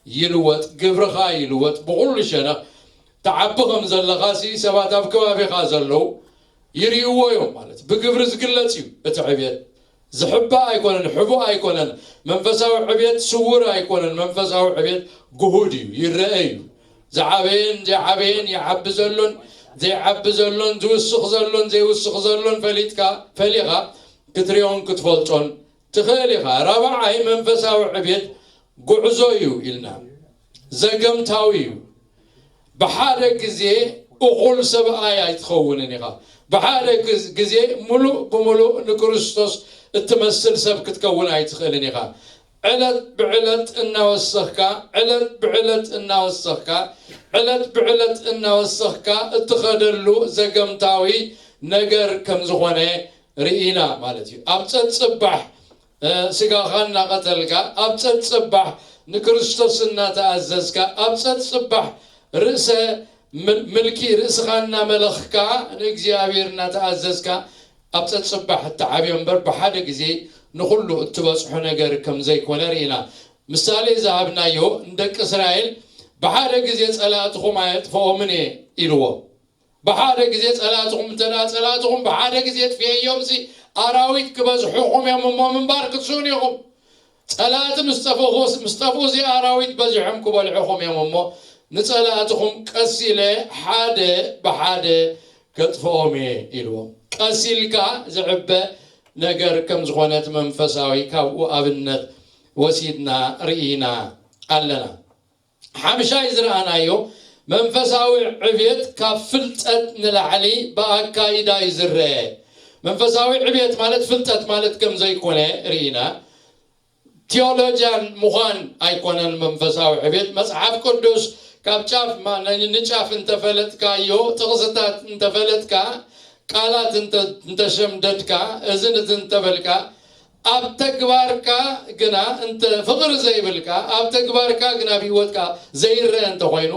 ይልወጥ፣ ግብርኻ ይልወጥ። ብኹሉ ሸነኽ ትዓቢ ከም ዘለኻ ሲ ሰባት ኣብ ከባቢኻ ዘለዉ ይርእይዎ እዮም። ማለት ብግብሪ ዝግለጽ እዩ እቲ ዕብየት። ዝሕባእ ኣይኮነን፣ ሕቡእ ኣይኮነን። መንፈሳዊ ዕብየት ስውር ኣይኮነን። መንፈሳዊ ዕብየት ግሁድ እዩ፣ ይረአ እዩ። ዝዓበየን ዘይዓበየን፣ ይዓቢ ዘሎን ዘይዓቢ ዘሎን፣ ዝውስኽ ዘሎን ዘይውስኽ ዘሎን ፈሊጥካ፣ ፈሊኻ ክትሪኦን ክትፈልጦን ትኽእል ኢኻ። ራብዓይ መንፈሳዊ ዕብየት ጉዕዞ እዩ ኢልና። ዘገምታዊ እዩ። ብሓደ ግዜ እኹል ሰብኣይ ኣይትኸውንን ኢኻ። ብሓደ ግዝ-፣ ግዜ ሙሉእ ብሙሉእ ንክርስቶስ እትመስል ሰብ ክትከውን ኣይትኽእልን ኢኻ። ዕለት ብዕለት እናወሰኽካ፣ ዕለት ብዕለት እናወሰኽካ፣ ዕለት ብዕለት እናወሰኽካ እትኸደሉ ዘገምታዊ ነገር ከም ዝኾነ ርኢና ማለት እዩ። ኣብ ጸጽባሕ፣ እ፣ ስጋኻ እናቐተልካ፣ ኣብ ጸጽባሕ ንክርስቶስ እናተኣዘዝካ፣ ኣብ ጸጽባሕ ርእሰ ምል-፣ ምልኪ ርእስኻ እናመለኽካ፣ ንእግዚኣብሔር እናተኣዘዝካ፣ ኣብ ጸጽባሕ እትዓብዮ እምበር፣ ብሓደ ግዜ ንኹሉ እትበጽሖ ነገር ከም ዘይኮነ ርኢና። ምሳሌ ዝሃብናዮ ንደቂ እስራኤል፣ "ብሓደ ግዜ ጸላእትኹም ኣየጥፍኦምን እየ" ኢልዎ። ብሓደ ግዜ ጸላእትኹም፣ እንተ ደኣ ጸላእትኹም ብሓደ ግዜ የጥፍኤዮምሲ፣ ኣራዊት ክበዝሑኹም እዮም እሞ ምንባር ክትስእኑ ኢኹም። ጸላእቲ ምስ ጠፍኡ፣ ምስ ጠፍኡሲ፣ ኣራዊት በዚሖም ክበልዑኹም እዮም እሞ፣ ንጸላእትኹም ቀስ ኢለ ሓደ ብሓደ ከጥፍኦም እየ ኢልዎም። ቀስ ኢልካ ዝዕበ ነገር ከም ዝኾነ እቲ መንፈሳዊ ካብኡ ኣብነት ወሲድና ርኢና ኣለና። ሓምሻይ ዝረኣናዮ፣ መንፈሳዊ ዕብየት ካብ ፍልጠት ንላዕሊ ብኣካይዳ እዩ ዝረአ። መንፈሳዊ ዕብየት ማለት ፍልጠት ማለት ከም ዘይኮነ ርኢና። ቲዮሎጂያን ምዃን ኣይኮነን መንፈሳዊ ዕብየት። መጽሓፍ ቅዱስ ካብ ጫፍ ማ-፣ ን-፣ ንጫፍ እንተፈለጥካዮ፣ ጥቕስታት እንተፈለጥካ፣ ቃላት እንተ-፣ እንተሸምደድካ፣ እዝን እዝን እንተበልካ፣ ኣብ ተግባርካ ግና እንተ ፍቕሪ ዘይብልካ፣ ኣብ ተግባርካ ግና ኣብ ህይወትካ ዘይረአ እንተኾይኑ፣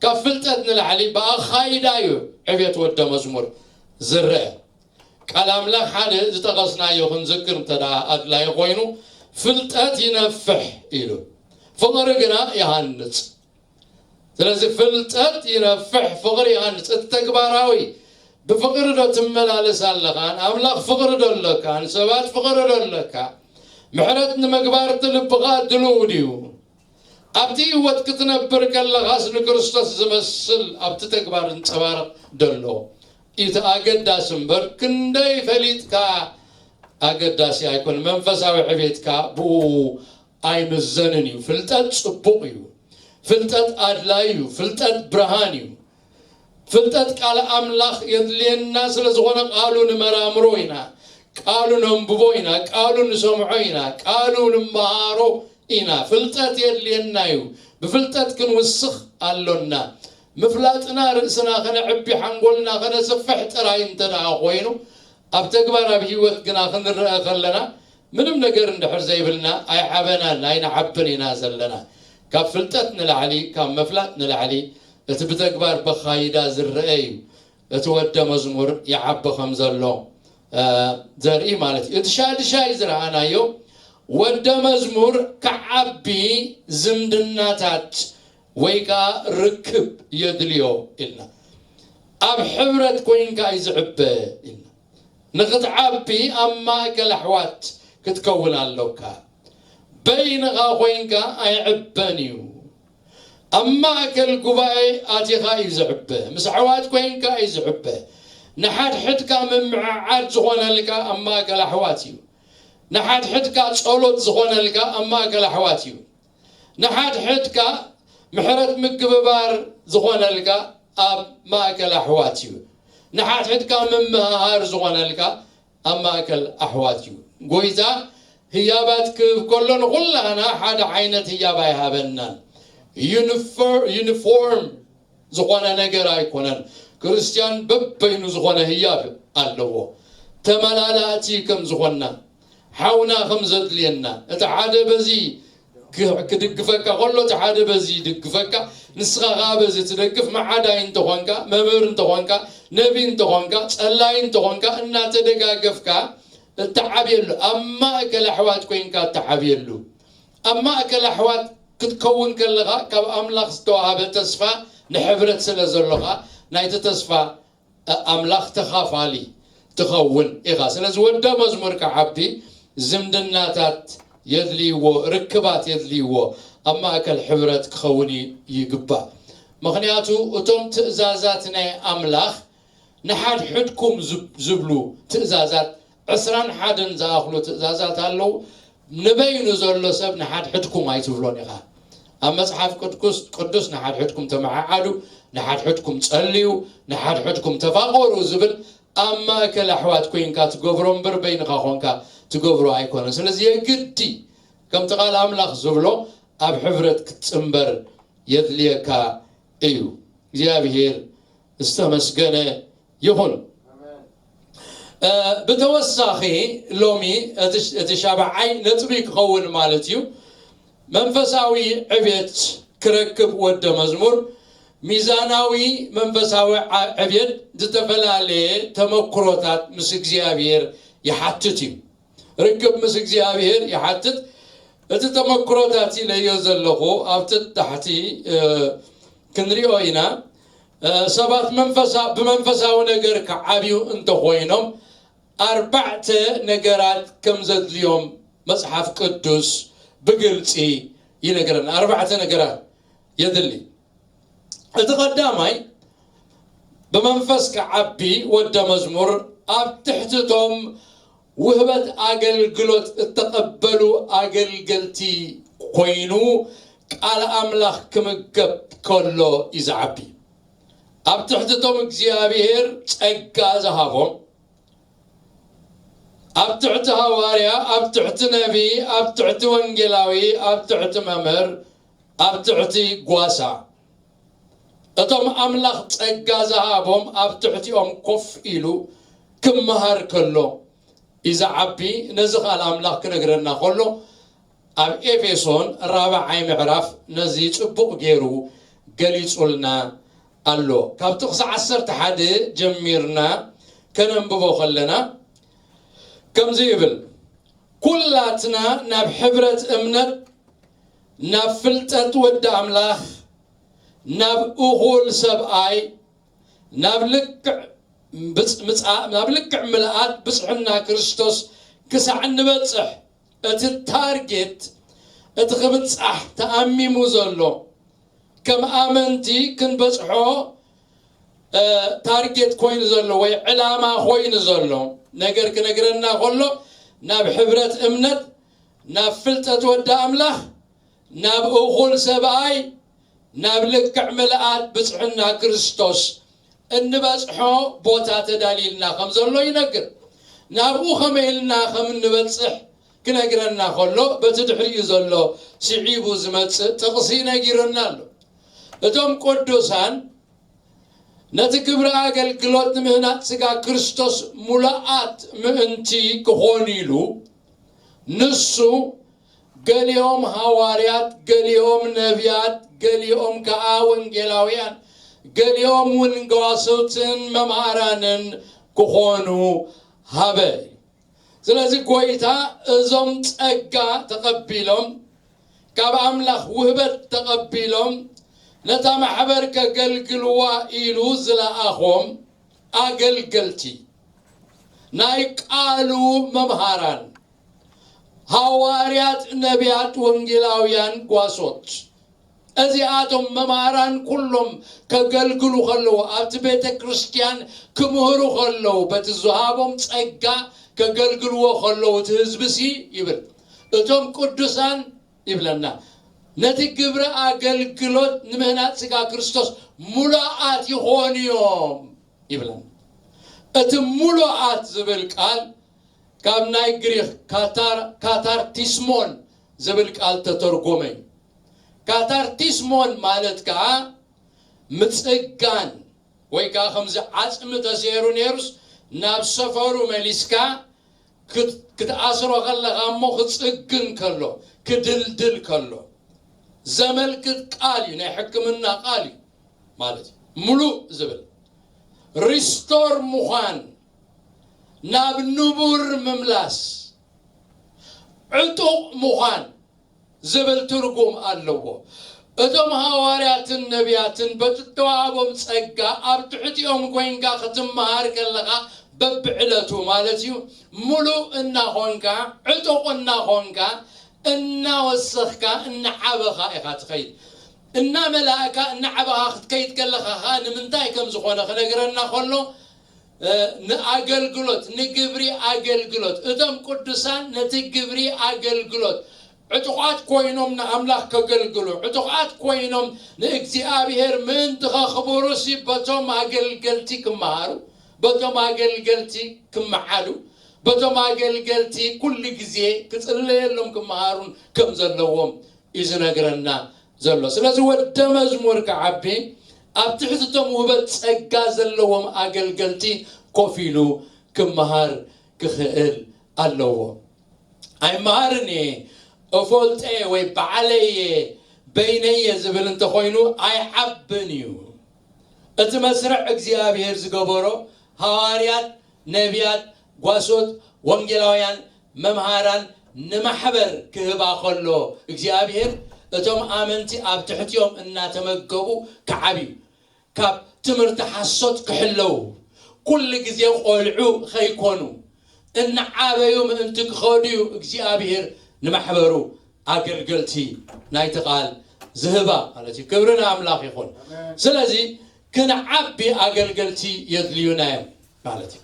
ካብ ፍልጠት ንላዕሊ ብኣኻይዳ እዩ ዕብየት ወደ መዝሙር ዝረአ። ቃል ኣምላኽ ሓደ ዝጠቐስናዮ ክንዝክር እንተ ደኣ ኣድላዪ ኮይኑ፣ "ፍልጠት ይነፍሕ" ኢሉ፣ "ፍቕሪ ግና ይሃንጽ።" ስለዚ ፍልጠት ይነፍሕ፣ ፍቕሪ ይሃንጽ። እቲ ተግባራዊ፣ ብፍቕሪ ዶ ትመላለስ ኣለኻ? ንኣምላኽ ፍቕሪ ዶ ኣለካ? ንሰባት ፍቕሪ ዶ ኣለካ? ምሕረት ንምግባር እቲ ልብኻ ድልው ድዩ? ኣብቲ ህይወት ክትነብር ከለኻስ ንክርስቶስ ዝመስል ኣብቲ ተግባር ዝንጸባረቕ ዶ ኣሎ? እቲ ኣገዳሲ እምበር ክንደይ ፈሊጥካ ኣገዳሲ ኣይኮን። መንፈሳዊ ዕቤትካ ብኡ ኣይምዘንን እዩ። ፍልጠት ጽቡቕ እዩ። ፍልጠት ኣድላይ እዩ። ፍልጠት ብርሃን እዩ። ፍልጠት ቃል ኣምላኽ የድልየና ስለ ዝኾነ ቃሉ ንመራምሮ ኢና፣ ቃሉ ነንብቦ ኢና፣ ቃሉ ንሰምዖ ኢና፣ ቃሉ ንመሃሮ ኢና። ፍልጠት የድልየና እዩ። ብፍልጠት ክንውስኽ ኣሎና። ምፍላጥና ርእስና ከነዕቢ፣ ሓንጎልና ከነስፍሕ ጥራይ እንተ ደኣ ኮይኑ፣ ኣብ ተግባር ኣብ ህይወት ግና ክንረአ ከለና ምንም ነገር እንድሕር ዘይብልና ኣይዓበናን ኣይንዓብን ኢና ዘለና። ካብ ፍልጠት ንላዕሊ፣ ካብ ምፍላጥ ንላዕሊ እቲ ብተግባር በኻይዳ ዝረአ እዩ። እቲ ወደ መዝሙር ይዓቢ ከም ዘሎ፣ እ፣ ዘርኢ ማለት እዩ። እቲ ሻድሻይ ዝረኣናዮ ወደ መዝሙር ክዓቢ ዝምድናታት ወይ ከኣ ርክብ የድልዮ ኢልና። ኣብ ሕብረት ኮይንካ እዩ ዝዕበ ኢልና። ንኽትዓቢ ኣብ ማእከል ኣሕዋት ክትከውን ኣሎካ። በይንኻ ኮይንካ ኣይዕበን እዩ። ኣብ ማእከል ጉባኤ ኣቲኻ እዩ ዝዕበ። ምስ ኣሕዋት ኮይንካ እዩ ዝዕበ። ንሓድሕድካ ምምዕዓድ ዝኾነልካ ኣብ ማእከል ኣሕዋት እዩ። ንሓድሕድካ ጸሎት ዝኾነልካ ኣብ ማእከል ኣሕዋት እዩ። ንሓድሕድካ ምሕረት ምግብባር ዝኾነልካ ኣብ ማእከል ኣሕዋት እዩ። ንሓድሕድካ ምምሃሃር ዝኾነልካ ኣብ ማእከል ኣሕዋት እዩ። ጎይታ ህያባት ክህብ ከሎ ንኹላህና ሓደ ዓይነት ህያብ ኣይሃበናን። ዩኒፎር-፣ ዩኒፎርም ዝኾነ ነገር ኣይኮነን። ክርስትያን በበይኑ ዝኾነ ህያብ ኣለዎ። ተመላላእቲ ከም ዝኾንና፣ ሓውና ከም ዘድልየና፣ እቲ ሓደ በዚ ክ-፣ ክድግፈካ ከሎ፣ እቲ ሓደ በዚ ይድግፈካ፣ ንስኻ ከኣ በዚ ትደግፍ፣ መዓዳይ እንተኾንካ፣ መምህር እንተኾንካ፣ ነቢ እንተኾንካ፣ ጸላይ እንተኾንካ፣ እናተደጋገፍካ እትዓብየሉ፣ ኣብ ማእከል ኣሕዋት ኮይንካ እትዓብየሉ፣ ኣብ ማእከል ኣሕዋት ክትከውን ከለኻ ካብ ኣምላኽ ዝተዋሃበ ተስፋ ንሕብረት ስለ ዘሎኻ ናይቲ ተስፋ ኣምላኽ ተኻፋሊ ትኸውን ኢኻ። ስለዚ ወደ መዝሙር ክዓቢ ዝምድናታት የድልይዎ፣ ርክባት የድልይዎ፣ ኣብ ማእከል ሕብረት ክኸውን ይ- ይግባእ። ምኽንያቱ እቶም ትእዛዛት ናይ ኣምላኽ ንሓድሕድኩም ዝብ- ዝብሉ ትእዛዛት ዕስራን ሓደን ዝኣኽሉ ትእዛዛት ኣለዉ። ንበይኑ ዘሎ ሰብ ንሓድሕድኩም ኣይትብሎን ኢኻ። ኣብ መጽሓፍ ቅዱስ ቅዱስ ንሓድሕድኩም ተመዓዓዱ፣ ንሓድሕድኩም ጸልዩ፣ ንሓድሕድኩም ተፋቐሩ ዝብል ኣብ ማእከል ኣሕዋት ኮይንካ ትገብሮ እምበር በይንኻ ኾንካ ትገብሮ ኣይኮነን። ስለዚ የግዲ ከምቲ ቃል ኣምላኽ ዝብሎ ኣብ ሕብረት ክትጽንበር የድልየካ እዩ። እግዚኣብሔር ዝተመስገነ ይኹን። እ፣ ብተወሳኺ ሎሚ እቲ እቲ ሻብዓይ ነጥቢ ክኸውን ማለት እዩ፣ መንፈሳዊ ዕብየት ክረክብ ወደ መዝሙር ሚዛናዊ መንፈሳዊ ዓ- ዕብየት ዝተፈላለየ ተመክሮታት ምስ እግዚኣብሔር ይሓትት እዩ። ርክብ ምስ እግዚኣብሔር ይሓትት። እቲ ተመክሮታት ኢለዮ ዘለኹ ኣብቲ ታሕቲ እ፣ ክንሪኦ ኢና። እ፣ ሰባት መንፈሳ ብመንፈሳዊ ነገር ክዓብዩ እንተኾይኖም ኣርባዕተ ነገራት ከም ዘድልዮም መጽሓፍ ቅዱስ ብግልጺ ይነግረና። ኣርባዕተ ነገራት የድሊ። እቲ ቀዳማይ ብመንፈስ ክዓቢ ወደ መዝሙር ኣብ ትሕቲ እቶም ውህበት ኣገልግሎት እተቐበሉ ኣገልገልቲ ኮይኑ ቃል ኣምላኽ ክምገብ ከሎ እዩ ዝዓቢ። ኣብ ትሕቲ እቶም እግዚኣብሔር ጸጋ ዝሃቦም ኣብ ትሕቲ ሃዋርያ፣ ኣብ ትሕቲ ነቢ፣ ኣብ ትሕቲ ወንጌላዊ፣ ኣብ ትሕቲ መምህር፣ ኣብ ትሕቲ ጓሳ እቶም ኣምላኽ ጸጋ ዝሃቦም ኣብ ትሕቲኦም ኮፍ ኢሉ ክመሃር ከሎ እዩ ዝዓቢ። ነዚ ቃል ኣምላኽ ክነግረና ከሎ ኣብ ኤፌሶን ራብዓይ ምዕራፍ ነዚ ጽቡቕ ገይሩ ገሊጹልና ኣሎ። ካብ ጥቕሲ ዓሰርተ ሓደ ጀሚርና ከነንብቦ ከለና ከምዚ ይብል፣ ኩላትና ናብ ሕብረት እምነት ናብ ፍልጠት ወዲ ኣምላኽ ናብ እኹል ሰብኣይ ናብ ልክዕ ብጽ- ምጻ- ናብ ልክዕ ምልኣት ብጽሕና ክርስቶስ ክሳዕ እንበጽሕ እቲ ታርጌት እቲ ክብጻሕ ተኣሚሙ ዘሎ ከም ኣመንቲ ክንበጽሖ ታርጌት ኮይኑ ዘሎ ወይ ዕላማ ኮይኑ ዘሎ ነገር ክነግረና ከሎ ናብ ሕብረት እምነት ናብ ፍልጠት ወዲ ኣምላኽ ናብ እኹል ሰብኣይ ናብ ልክዕ ምልኣት ብጽሕና ክርስቶስ እንበጽሖ ቦታ ተዳልዩልና ከም ዘሎ ይነግር። ናብኡ ከመይ ኢልና ከም እንበጽሕ ክነግረና ከሎ በቲ ድሕሪኡ ዘሎ ስዒቡ ዝመጽእ ጥቕሲ ነጊሩና ኣሎ። እቶም ቅዱሳን ነቲ ግብሪ ኣገልግሎት ንምህናጽ ስጋ ክርስቶስ ሙሉኣት ምእንቲ ክኾኑ ኢሉ ንሱ ገሊኦም ሃዋርያት፣ ገሊኦም ነቢያት፣ ገሊኦም ከኣ ወንጌላውያን፣ ገሊኦም እውን ገዋስውትን መምሃራንን ክኾኑ ሃበ። ስለዚ ጎይታ እዞም ጸጋ ተቐቢሎም ካብ ኣምላኽ ውህበት ተቐቢሎም ነታ ማሕበር ከገልግልዋ ኢሉ ዝለኣኾም ኣገልገልቲ ናይ ቃሉ መምሃራን ሃዋርያት፣ ነቢያት፣ ወንጌላውያን፣ ጓሶት እዚኣቶም መማራን ኩሎም ከገልግሉ ከለዉ ኣብቲ ቤተ ክርስቲያን ክምህሩ ከለዉ በቲ ዝሃቦም ጸጋ ከገልግልዎ ከለዉ እቲ ህዝቢ ሲ ይብል እቶም ቅዱሳን ይብለና ነቲ ግብረ ኣገልግሎት ንምህናጽ ስጋ ክርስቶስ ሙሉኣት ይኾኑ እዮም ይብለና። እቲ ሙሉኣት ዝብል ቃል ካብ ናይ ግሪኽ ካታር- ካታርቲስሞን ዝብል ቃል ተተርጎመ እዩ። ካታርቲስሞን ማለት ከዓ ምፅጋን ወይ ከዓ ከምዚ ዓፅሚ ተሰይሩ ነይሩስ ናብ ሰፈሩ መሊስካ ክት- ክትኣስሮ ከለካ እሞ ክፅግን ከሎ ክድልድል ከሎ ዘመልክት ቃል እዩ። ናይ ሕክምና ቃል እዩ ማለት እዩ። ሙሉእ ዝብል ሪስቶር ምዃን ናብ ንቡር ምምላስ ዕጡቕ ምዃን ዝብል ትርጉም ኣለዎ። እቶም ሃዋርያትን ነቢያትን በቲ እተዋህቦም ጸጋ ኣብ ትሕቲኦም ኮይንካ ክትመሃር ከለኻ በብዕለቱ ማለት እዩ፣ ምሉእ እናኾንካ፣ ዕጡቕ እናኾንካ፣ እናወሰኽካ፣ እናዓበኻ ኢኻ ትኸይድ። እናመላእካ፣ እናዓበኻ ክትከይድ ከለኻ ኸኣ ንምንታይ ከም ዝኾነ ክነግረና ከሎ፣ እ፣ ንኣገልግሎት፣ ንግብሪ ኣገልግሎት፣ እቶም ቅዱሳን ነቲ ግብሪ ኣገልግሎት ዕጡቓት ኮይኖም ንኣምላኽ ከገልግሉ፣ ዕጡቓት ኮይኖም ንእግዚኣብሔር ምእንቲ ከኽብሩሲ በቶም ኣገልገልቲ ክመሃሩ፣ በቶም ኣገልገልቲ ክመዓዱ፣ በቶም ኣገልገልቲ ኩሉ ግዜ ክጽለየሎም ክመሃሩን ከም ዘለዎም እዩ ዝነግረና ዘሎ። ስለዚ ወደ መዝሙር ክዓቢ ኣብ ትሕቲ እቶም ውህበት ጸጋ ዘለዎም ኣገልገልቲ ኮፍ ኢሉ ክመሃር ክኽእል ኣለዎ። ኣይመሃርን እየ፣ እፈልጠ እየ ወይ ባዕለይ እየ፣ በይነይ እየ ዝብል እንተኾይኑ ኣይዓብን እዩ። እቲ መስርዕ እግዚኣብሔር ዝገበሮ ሃዋርያት፣ ነቢያት፣ ጓሶት፣ ወንጌላውያን፣ መምሃራን ንማሕበር ክህባ ከሎ እግዚኣብሔር እቶም ኣመንቲ ኣብ ትሕቲኦም እናተመገቡ ክዓብዩ ካብ ትምህርቲ ሓሶት ክሕለዉ፣ ኩሉ ግዜ ቆልዑ ኸይኮኑ፣ እናዓበዩ ምእንቲ ክኸዱ እዩ እግዚኣብሔር ንማሕበሩ ኣገልገልቲ ናይቲ ቃል ዝህባ ማለት እዩ። ክብሪ ንኣምላኽ ይኹን። ስለዚ ክንዓቢ ኣገልገልቲ የድልዩና እዮም ማለት እዩ።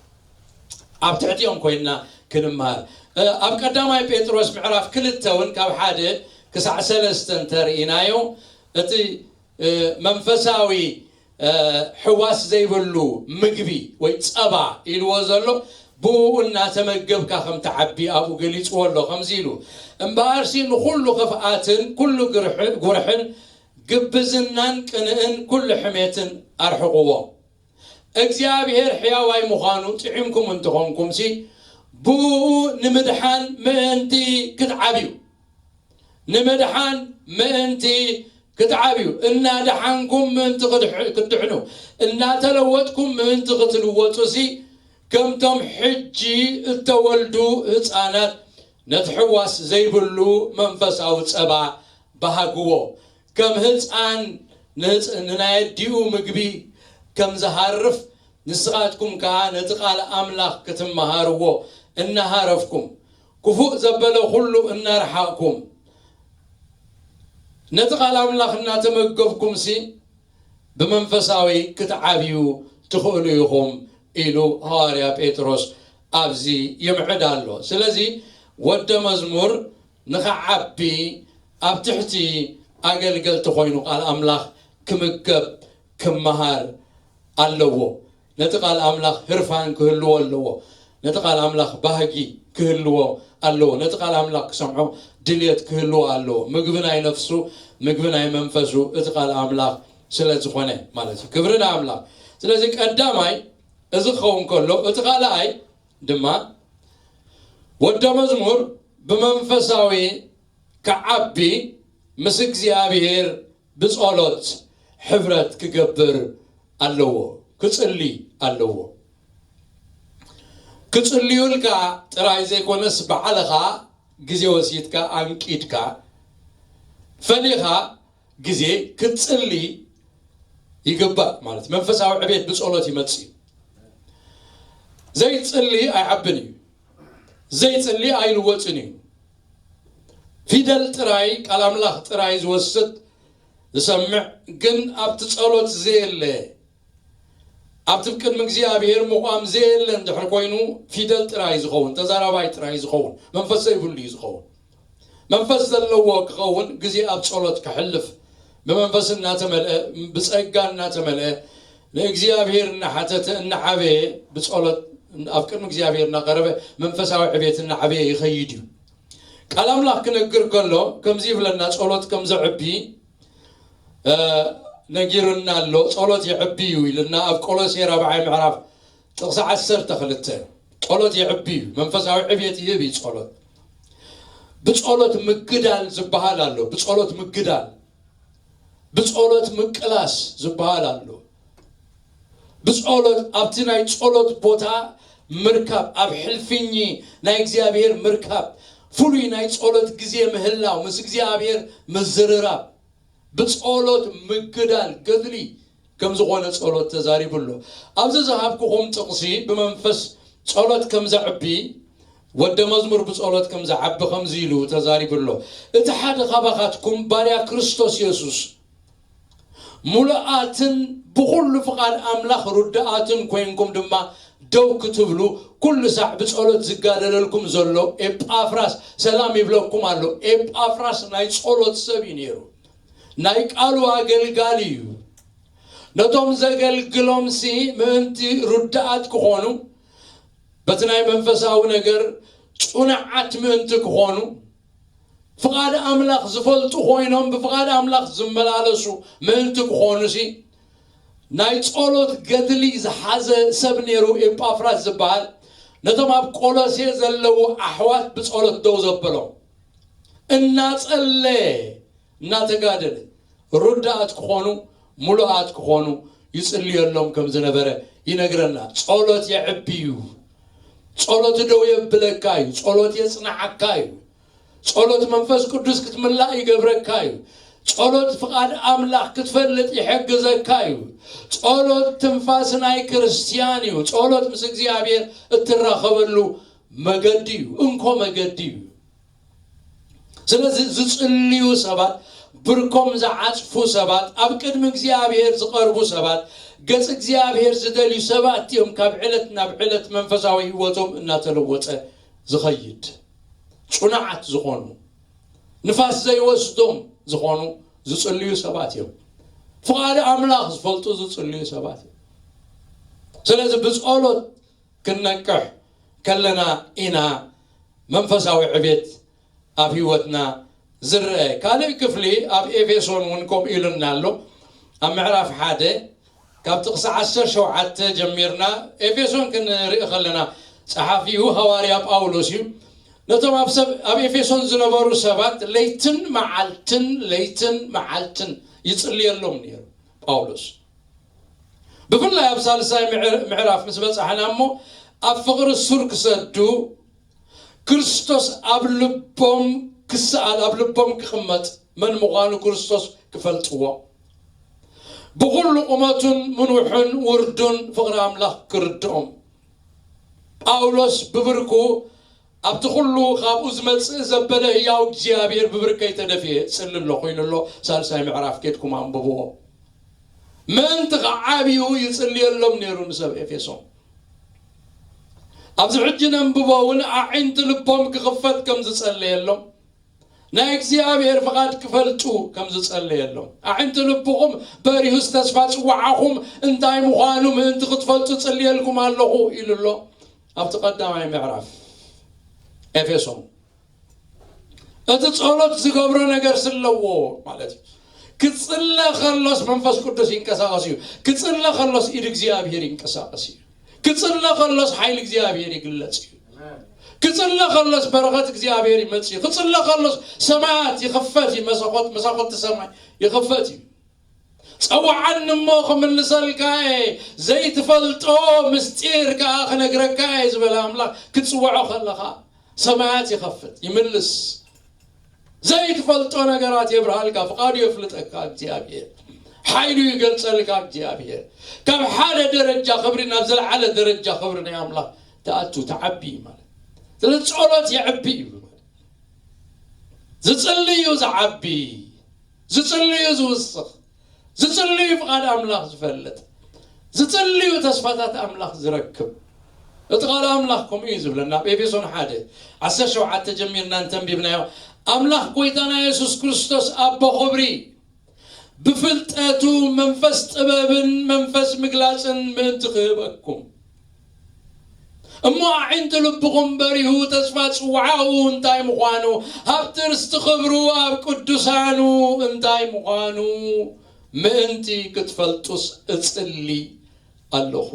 ኣብ ትሕቲኦም ኮይንና ክንመሃር። እ፣ ኣብ ቀዳማይ ጴጥሮስ ምዕራፍ ክልተ እውን ካብ ሓደ ክሳዕ ሰለስተ እንተርኢናዮ፣ እቲ እ፣ መንፈሳዊ፣ እ፣ ሕዋስ ዘይብሉ ምግቢ ወይ ጸባ ኢልዎ ዘሎ፣ ብኡ እናተመገብካ ከም ትዓቢ ኣብኡ ገሊጽዎ ኣሎ። ከምዚ ኢሉ፣ እምበኣርሲ ንኹሉ ክፍኣትን ኩሉ ግርሕ-፣ ጉርሕን ግብዝናን ቅንእን ኩሉ ሕሜትን ኣርሕቕዎ። እግዚኣብሔር ሕያዋይ ምዃኑ ጥዒምኩም እንተኾንኩምሲ፣ ብኡ ንምድሓን ምእንቲ ክትዓብዩ፣ ንምድሓን ምእንቲ ክትዓብዩ፣ እናደሓንኩም ምእንቲ ክድሕ-፣ ክትድሕኑ፣ እናተለወጥኩም ምእንቲ ክትልወጡሲ፣ ከምቶም ሕጂ እተወልዱ ህፃናት ነቲ ሕዋስ ዘይብሉ መንፈሳዊ ጸባ በሃግዎ። ከም ህፃን ንህፅ-፣ ንናይ ኣዲኡ ምግቢ ከም ዝሃርፍ፣ ንስኻትኩም ከኣ ነቲ ቃል ኣምላኽ ክትመሃርዎ እናሃረፍኩም፣ ክፉእ ዘበለ ኩሉ እናረሓቕኩም፣ ነቲ ቃል ኣምላኽ እናተመገብኩምሲ፣ ብመንፈሳዊ ክትዓብዩ ትኽእሉ ኢኹም ኢሉ ሃዋርያ ጴጥሮስ ኣብዚ ይምዕድ ኣሎ። ስለዚ ወደ መዝሙር ንኽዓቢ ኣብ ትሕቲ ኣገልገልቲ ኮይኑ ቃል ኣምላኽ ክምገብ ክመሃር ኣለዎ። ነቲ ቃል ኣምላኽ ህርፋን ክህልዎ ኣለዎ። ነቲ ቃል ኣምላኽ ባህጊ ክህልዎ ኣለዎ። ነቲ ቃል ኣምላኽ ክሰምዖ ድልየት ክህልዎ ኣለዎ። ምግቢ ናይ ነፍሱ፣ ምግቢ ናይ መንፈሱ እቲ ቃል ኣምላኽ ስለ ዝኾነ ማለት እዩ። ክብሪ ንኣምላኽ። ስለዚ ቀዳማይ እዚ ክኸውን ከሎ፣ እቲ ካልኣይ ድማ ወደ መዝሙር ብመንፈሳዊ ክዓቢ ምስ እግዚኣብሔር ብጸሎት ሕብረት ክገብር ኣለዎ፣ ክጽሊ ኣለዎ። ክጽልዩልካ ጥራይ ዘይኮነስ፣ ባዕልኻ ግዜ ወሲድካ፣ ኣንቂድካ፣ ፈሊኻ ግዜ ክትጽሊ ይግባእ። ማለት መንፈሳዊ ዕቤት ብጸሎት ይመጽእ እዩ። ዘይጽሊ ኣይዓብን እዩ። ዘይጽሊ ኣይልወጽን እዩ። ፊደል ጥራይ፣ ቃል ኣምላኽ ጥራይ ዝወስድ ዝሰምዕ፣ ግን ኣብቲ ጸሎት ዘየለ፣ ኣብቲ ቅድሚ እግዚኣብሔር ምቋም ዘየለ እንድሕር ኮይኑ፣ ፊደል ጥራይ ዝኸውን፣ ተዛራባይ ጥራይ ዝኸውን፣ መንፈስ ዘይብሉ እዩ ዝኸውን። መንፈስ ዘለዎ ክኸውን ግዜ ኣብ ጸሎት ከሕልፍ፣ ብመንፈስ እናተመልአ፣ ብጸጋ እናተመልአ፣ ንእግዚኣብሔር እናሓተተ፣ እናዓበየ፣ ብጸሎት ኣብ ቅድሚ እግዚኣብሔር እናቐረበ፣ መንፈሳዊ ዕቤት እናዓበየ ይኸይድ እዩ። ቃል ኣምላኽ ክነግር ከሎ ከምዚ ይብለና፣ ጸሎት ከም ዘዕቢ፣ እ፣ ነጊሩና ኣሎ። ጸሎት የዕቢ እዩ ኢልና ኣብ ቆሎሴ ራብዓይ ምዕራፍ ጥቕሲ ዓሰርተ ክልተ። ጸሎት የዕቢ እዩ፣ መንፈሳዊ ዕቤት ይህብ እዩ ጸሎት። ብጸሎት ምግዳል ዝበሃል ኣሎ። ብጸሎት ምግዳል፣ ብጸሎት ምቅላስ ዝበሃል ኣሎ። ብጸሎት፣ ኣብቲ ናይ ጸሎት ቦታ ምርካብ፣ ኣብ ሕልፍኚ ናይ እግዚኣብሔር ምርካብ፣ ፍሉይ ናይ ጸሎት ግዜ ምህላው፣ ምስ እግዚኣብሔር ምዝርራብ፣ ብጸሎት ምግዳል ገድሊ ከም ዝኾነ ጸሎት ተዛሪቡ ኣሎ። ኣብዚ ዝሃብኩኹም ጥቕሲ ብመንፈስ ጸሎት ከም ዘዕቢ፣ ወደ መዝሙር ብጸሎት ከም ዝዓቢ ከምዚ ኢሉ ተዛሪቡ ኣሎ። እቲ ሓደ ካባኻትኩም ባርያ ክርስቶስ የሱስ፣ ሙሉኣትን ብኹሉ ፍቓድ ኣምላኽ ርዱኣትን ኮይንኩም ድማ ደው ክትብሉ፣ ኩሉ ሳዕ ብጸሎት ዝጋደለልኩም ዘሎ ኤጳፍራስ ሰላም ይብለኩም ኣሎ። ኤጳፍራስ ናይ ጸሎት ሰብ እዩ ነይሩ። ናይ ቃሉ ኣገልጋሊ እዩ። ነቶም ዘገልግሎምሲ ምእንቲ ርዱኣት ክኾኑ፣ በቲ ናይ መንፈሳዊ ነገር ጽኑዓት ምእንቲ ክኾኑ፣ ፍቓድ ኣምላኽ ዝፈልጡ ኮይኖም ብፍቓድ ኣምላኽ ዝመላለሱ ምእንቲ ክኾኑሲ፣ ናይ ጸሎት ገድሊ ዝሓዘ ሰብ ነይሩ ኤጳፍራስ ዝበሃል። ነቶም ኣብ ቆሎሴ ዘለዉ ኣሕዋት ብጸሎት ደው ዘበሎም፣ እናጸለየ እናተጋደለ ርዱኣት ክኾኑ፣ ሙሉኣት ክኾኑ ይጽልየሎም ከም ዝነበረ ይነግረና። ጸሎት የዕቢ እዩ። ጸሎት ደው የብለካ እዩ። ጸሎት የጽንዓካ እዩ። ጸሎት መንፈስ ቅዱስ ክትምላእ ይገብረካ እዩ። ጸሎት ፍቓድ ኣምላኽ ክትፈልጥ ይሕግዘካ እዩ። ጸሎት ትንፋስ ናይ ክርስትያን እዩ። ጸሎት ምስ እግዚኣብሔር እትራኸበሉ መገዲ እዩ። እንኮ መገዲ እዩ። ስለዚ ዝጽልዩ ሰባት፣ ብርኮም ዝዓጽፉ ሰባት፣ ኣብ ቅድሚ እግዚኣብሔር ዝቐርቡ ሰባት፣ ገጽ እግዚኣብሔር ዝደልዩ ሰባት እዮም። ካብ ዕለት ናብ ዕለት መንፈሳዊ ህይወቶም እናተለወጠ ዝኸይድ፣ ጽኑዓት ዝኾኑ፣ ንፋስ ዘይወስዶም ዝኾኑ ዝጽልዩ ሰባት እዮም። ፍቓድ ኣምላኽ ዝፈልጡ ዝጽልዩ ሰባት እዮም። ስለዚ ብጸሎት ክንነቅሕ ከለና ኢና መንፈሳዊ ዕቤት ኣብ ህይወትና ዝረአ። ካልእ ክፍሊ ኣብ ኤፌሶን እውን ከምኡ ኢሉና ኣሎ። ኣብ ምዕራፍ ሓደ ካብ ጥቕሲ ዓሰርተ ሸውዓተ ጀሚርና ኤፌሶን ክንርኢ ከለና፣ ጸሓፊኡ ሃዋርያ ጳውሎስ እዩ። ነቶም ኣብ ሰብ-፣ ኣብ ኤፌሶን ዝነበሩ ሰባት ለይትን መዓልትን፣ ለይትን መዓልትን ይጽልየሎም ነይሩ ጳውሎስ። ብፍላይ ኣብ ሳልሳይ ምዕር-፣ ምዕራፍ ምስ በጻሕና እሞ፣ ኣብ ፍቕሪ ሱር ክሰዱ፣ ክርስቶስ ኣብ ልቦም ክሰኣል፣ ኣብ ልቦም ክቕመጥ፣ መን ምዃኑ ክርስቶስ ክፈልጥዎ፣ ብኹሉ ቁመቱን ምንውሑን ውርዱን ፍቕሪ ኣምላኽ ክርድኦም፣ ጳውሎስ ብብርኩ ኣብቲ ኩሉ ካብኡ ዝመጽእ ዘበለ ህያው እግዚኣብሔር ብብርከይ ተደፍየ እጽሊ ኣለኹ ኢሉ ኣሎ። ሳልሳይ ምዕራፍ ኬድኩም ኣንብብዎ። ምእንቲ ኸዓብዩ ይጽልየሎም ነይሩ ንሰብ ኤፌሶን። ኣብዚ ሕጂ ነንብቦ እውን ኣዒንቲ ልቦም ክኽፈት ከም ዝጸለየሎም፣ ናይ እግዚኣብሔር ፍቓድ ክፈልጡ ከም ዝጸለየሎም፣ ኣዒንቲ ልብኹም በሪሁስ ተስፋ ጽዋዓኹም እንታይ ምዃኑ ምእንቲ ክትፈልጡ ጽልየልኩም ኣለኹ ኢሉ ኣሎ። ኣብቲ ቀዳማይ ምዕራፍ ኤፌሶን፣ እቲ ጸሎት ዝገብሮ ነገር ስለዎ ማለት እዩ። ክጽለ ከሎስ መንፈስ ቅዱስ ይንቀሳቐስ እዩ። ክጽለ ከሎስ ኢድ እግዚኣብሔር ይንቀሳቐስ እዩ። ክጽለ ከሎስ ሓይሊ እግዚኣብሔር ይግለጽ እዩ። ክጽለ ከሎስ በረኸት እግዚኣብሔር ይመጽእ እዩ። ክጽለ ከሎስ ሰማያት ይኽፈት እዩ። መሳኾት-፣ መሳኾቲ ሰማይ ይኽፈት እዩ። "ጸውዓኒ እሞ ክምልሰልካ እየ፣ ዘይትፈልጦ ምስጢር ከኣ ክነግረካ እየ" ዝበለ ኣምላኽ ክትጽውዖ ከለኻ ሰማያት ይኸፍት፣ ይምልስ። ዘይትፈልጦ ነገራት የብርሃልካ፣ ፍቓዱ የፍልጠካ እግዚኣብሔር፣ ሓይሉ ይገልጸልካ እግዚኣብሔር። ካብ ሓደ ደረጃ ክብሪ ናብ ዝለዓለ ደረጃ ክብሪ ናይ ኣምላኽ ትኣቱ፣ ትዓቢ ማለት። ስለዚ ጸሎት የዕቢ እዩ። ዝጽልዩ ዝዓቢ፣ ዝጽልዩ ዝውስኽ፣ ዝጽልዩ ፍቓድ ኣምላኽ ዝፈልጥ፣ ዝጽልዩ ተስፋታት ኣምላኽ ዝረክብ። እቲ ቃል ኣምላኽ ከምኡ እዩ ዝብለና። ኣብ ኤፌሶን ሓደ ዓሰርተ ሸውዓተ ጀሚርና እንተንቢብናዮ፣ ኣምላኽ ጎይታና የሱስ ክርስቶስ ኣቦ ኽብሪ ብፍልጠቱ መንፈስ ጥበብን መንፈስ ምግላጽን ምእንቲ ክህበኩም፣ እሞ ኣዒንቲ ልብኹም በሪሁ ተስፋ ጽውዓኡ እንታይ ምዃኑ፣ ሃብቲ ርስቲ ክብሩ ኣብ ቅዱሳኑ እንታይ ምዃኑ ምእንቲ ክትፈልጡስ እጽሊ ኣለኹ።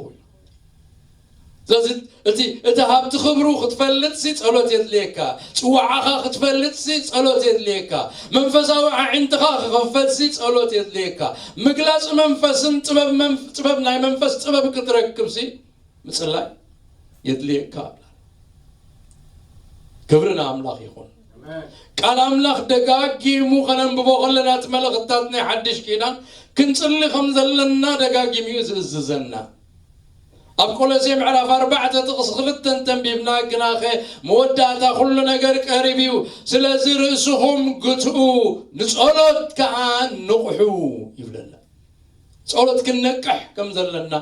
ስለዚ እቲ፣ እቲ ሃብቲ ክብሩ ክትፈልጥሲ ጸሎት የድልየካ። ጽዋዓኻ ክትፈልጥሲ ጸሎት የድልየካ። መንፈሳዊ ኣዒንትኻ ክኸፈትሲ ጸሎት የድልየካ። ምግላጽ መንፈስን ጥበብ መንፍ-፣ ጥበብ ናይ መንፈስ ጥበብ ክትረክብሲ ምጽላይ የድልየካ። ክብሪ ንኣምላኽ ይኹን። ቃል ኣምላኽ ደጋጊሙ ከነንብቦ ከለና፣ እቲ መልእኽትታት ናይ ሓድሽ ኪዳን ክንጽሊ ከም ዘለና ደጋጊሙ እዩ ዝእዝዘና። ኣብ ቆሎሴ ምዕራፍ ኣርባዕተ ጥቕሲ ክልተ እንተንቢብና፣ ግናኸ መወዳእታ ኩሉ ነገር ቀሪብ እዩ፣ ስለዚ ርእስኹም ግትኡ፣ ንጸሎት ከኣ ንቕሑ ይብለና። ጸሎት ክንነቅሕ ከም ዘለና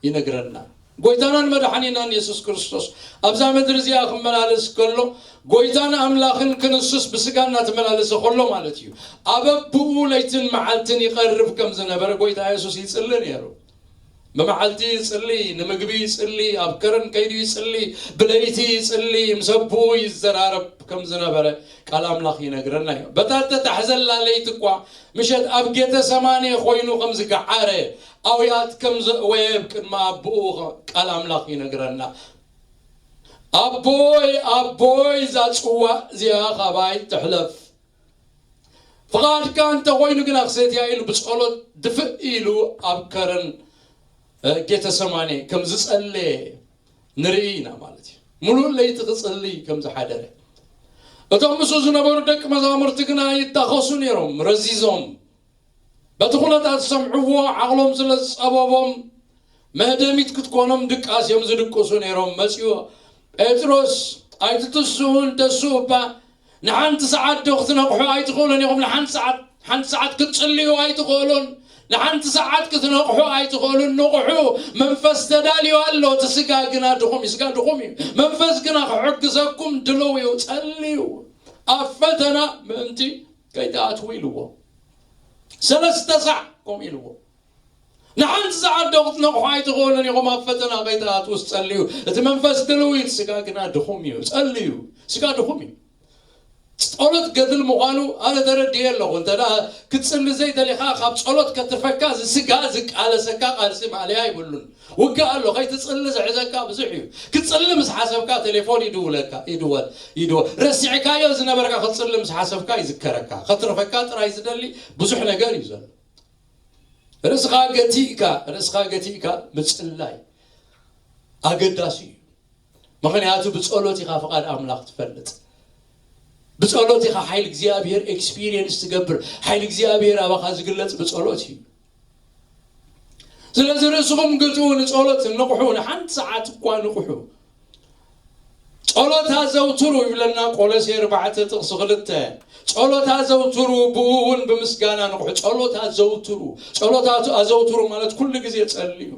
ይነግረና። ጎይታናን መድሓኒናን የሱስ ክርስቶስ ኣብዛ ምድሪ እዚኣ ክመላለስ ከሎ፣ ጎይታን ኣምላኽን ክንሱስ ብስጋ እናተመላለሰ ከሎ ማለት እዩ። ኣብ ኣቦኡ ለይትን መዓልትን ይቐርብ ከም ዝነበረ ጎይታ የሱስ ይጽሊ ነይሩ። ብመዓልቲ ይጽሊ፣ ንምግቢ ይጽሊ፣ ኣብ ከረን ከይዱ ይጽሊ፣ ብለይቲ ይጽሊ፣ ምስ ኣቦኡ ይዘራረብ ከም ዝነበረ ቃል ኣምላኽ ይነግረና እዩ። በታ እተታሕዘላ ለይቲ እኳ ምሸት ኣብ ጌተሰማኔ ኮይኑ ከም ዝገዓረ፣ ኣውያት ከም ዘእወየ ቅድሚ ኣቦኡ ቃል ኣምላኽ ይነግረና። ኣቦይ፣ ኣቦይ፣ እዛ ጽዋእ እዚኣ ካባይ ትሕለፍ፣ ፍቓድካ እንተኾይኑ ግና ክሰትያ ኢሉ ብጸሎት ድፍእ ኢሉ ኣብ ከረን፣ እ፣ ጌተሰማኔ ከም ዝጸለየ ንርኢ ኢና ማለት እዩ። ምሉእ ለይቲ ክጽሊ ከም ዝሓደረ። እቶም ምስኡ ዝነበሩ ደቂ መዛሙርቲ ግና ይታኸሱ ነይሮም፣ ረዚዞም። በቲ ኩነታት ዝሰምዕዎ ዓቕሎም ስለ ዝጸበቦም፣ መህደሚት ክትኮኖም ድቃስ እዮም ዝድቅሱ ነይሮም። መጺኡ፣ "ጴጥሮስ፣ ኣይትትስሁን፣ ተስኡ እባ ንሓንቲ ሰዓት ዶ ክትነቕሑ ኣይትኽእሉን ኢኹም? ንሓንቲ ሰዓት፣ ሓንቲ ሰዓት ክትጽልዩ ኣይትኽእሉን? ንሓንቲ ሰዓት ክትነቕሑ ኣይትኽእሉን? ንቕሑ፣ መንፈስ ተዳልዩ ኣሎ፣ እቲ ስጋ ግና ድኹም እዩ፣ ስጋ ድኹም እዩ። መንፈስ ግና ክሕግዘኩም ድልው እዩ፣ ጸልዩ፣ ኣብ ፈተና ምእንቲ ከይትኣትዉ" ኢልዎ። ሰለስተ ሳዕ ከምኡ ኢልዎ። "ንሓንቲ ሰዓት ዶ ክትነቕሑ ኣይትኽእሉን ኢኹም? ኣብ ፈተና ከይትኣትዉ ጸልዩ። እቲ መንፈስ ድልው እዩ፣ እቲ ስጋ ግና ድኹም እዩ። ጸልዩ፣ ስጋ ድኹም እዩ።" ጸሎት ገድል ምዃኑ ኣነ ተረድኤ ኣለኹ። እንተ ደኣ ክትጽሊ ዘይደሊኻ፣ ካብ ጸሎት ከትርፈካ፣ እዚ ስጋ ዝቃለሰካ ቃልሲ ማእለያ ይብሉን። ውግእ ኣሎ፣ ከይትጽሊ ዝሕዘካ ብዙሕ እዩ። ክትጽሊ ምስ ሓሰብካ፣ ቴሌፎን ይድውለካ፣ ይድወል፣ ይድወል። ረሲዕካዮ ዝነበርካ ክትጽሊ ምስ ሓሰብካ ይዝከረካ። ከትርፈካ ጥራይ ዝደሊ ብዙሕ ነገር እዩ ዘሎ። ርእስኻ ገቲእካ፣ ርእስኻ ገቲእካ ምጽላይ ኣገዳሲ እዩ። ምኽንያቱ ብጸሎት ኢኻ ፍቓድ ኣምላኽ ትፈልጥ። ብጸሎት ኢኻ ሓይሊ እግዚኣብሔር ኤክስፒሪየንስ ትገብር። ሓይሊ እግዚኣብሔር ኣባኻ ዝግለጽ ብጸሎት እዩ። ስለዚ ርእስኹም ግትኡ፣ ንጸሎት ንቕሑ፣ ንሓንቲ ሰዓት እኳ ንቕሑ። "ጸሎት ኣዘውትሩ" ይብለና ቆሎሴ ኣርባዕተ ጥቕሲ ክልተ። "ጸሎት ኣዘውትሩ፣ ብኡ እውን ብምስጋና ንቕሑ።" ጸሎት ኣዘውትሩ። ጸሎት ኣዘውትሩ ማለት ኩሉ ግዜ ጸልዩ።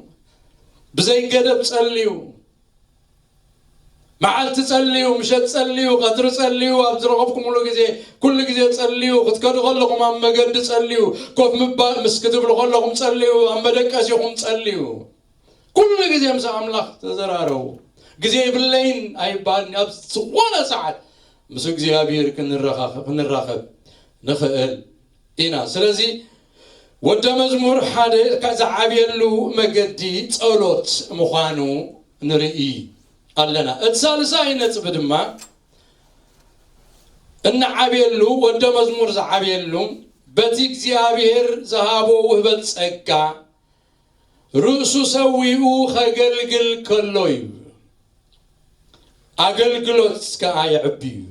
ብዘይ ገደብ ጸልዩ። መዓልቲ ጸልዩ፣ ምሸት ጸልዩ፣ ቀትሪ ጸልዩ፣ ኣብ ዝረኸብኩምሉ ግዜ፣ ኩሉ ግዜ ጸልዩ። ክትከዱ ከለኹም ኣብ መገዲ ጸልዩ። ኮፍ ምባል ምስ ክትብሉ ከለኹም ጸልዩ። ኣብ መደቀሲኹም ጸልዩ። ኩሉ ግዜ ምስ ኣምላኽ ተዘራረቡ። ግዜ የብለይን ኣይባልን። ኣብ ዝኾነ ሰዓት ምስ እግዚኣብሔር ክንረኻኸ-፣ ክንራኸብ ንኽእል ኢና። ስለዚ ወደ መዝሙር ሓደ ዝዓብየሉ መገዲ ጸሎት ምዃኑ ንርኢ ኣለና። እቲ ሳልሳይ ነጥቢ ድማ እንዓብየሉ፣ ወደ መዝሙር ዝዓብየሉ በቲ እግዚኣብሔር ዝሃቦ ውህበት ጸጋ ርእሱ ሰዊኡ ከገልግል ከሎ እዩ። ኣገልግሎት ከኣ ይዕቢ እዩ።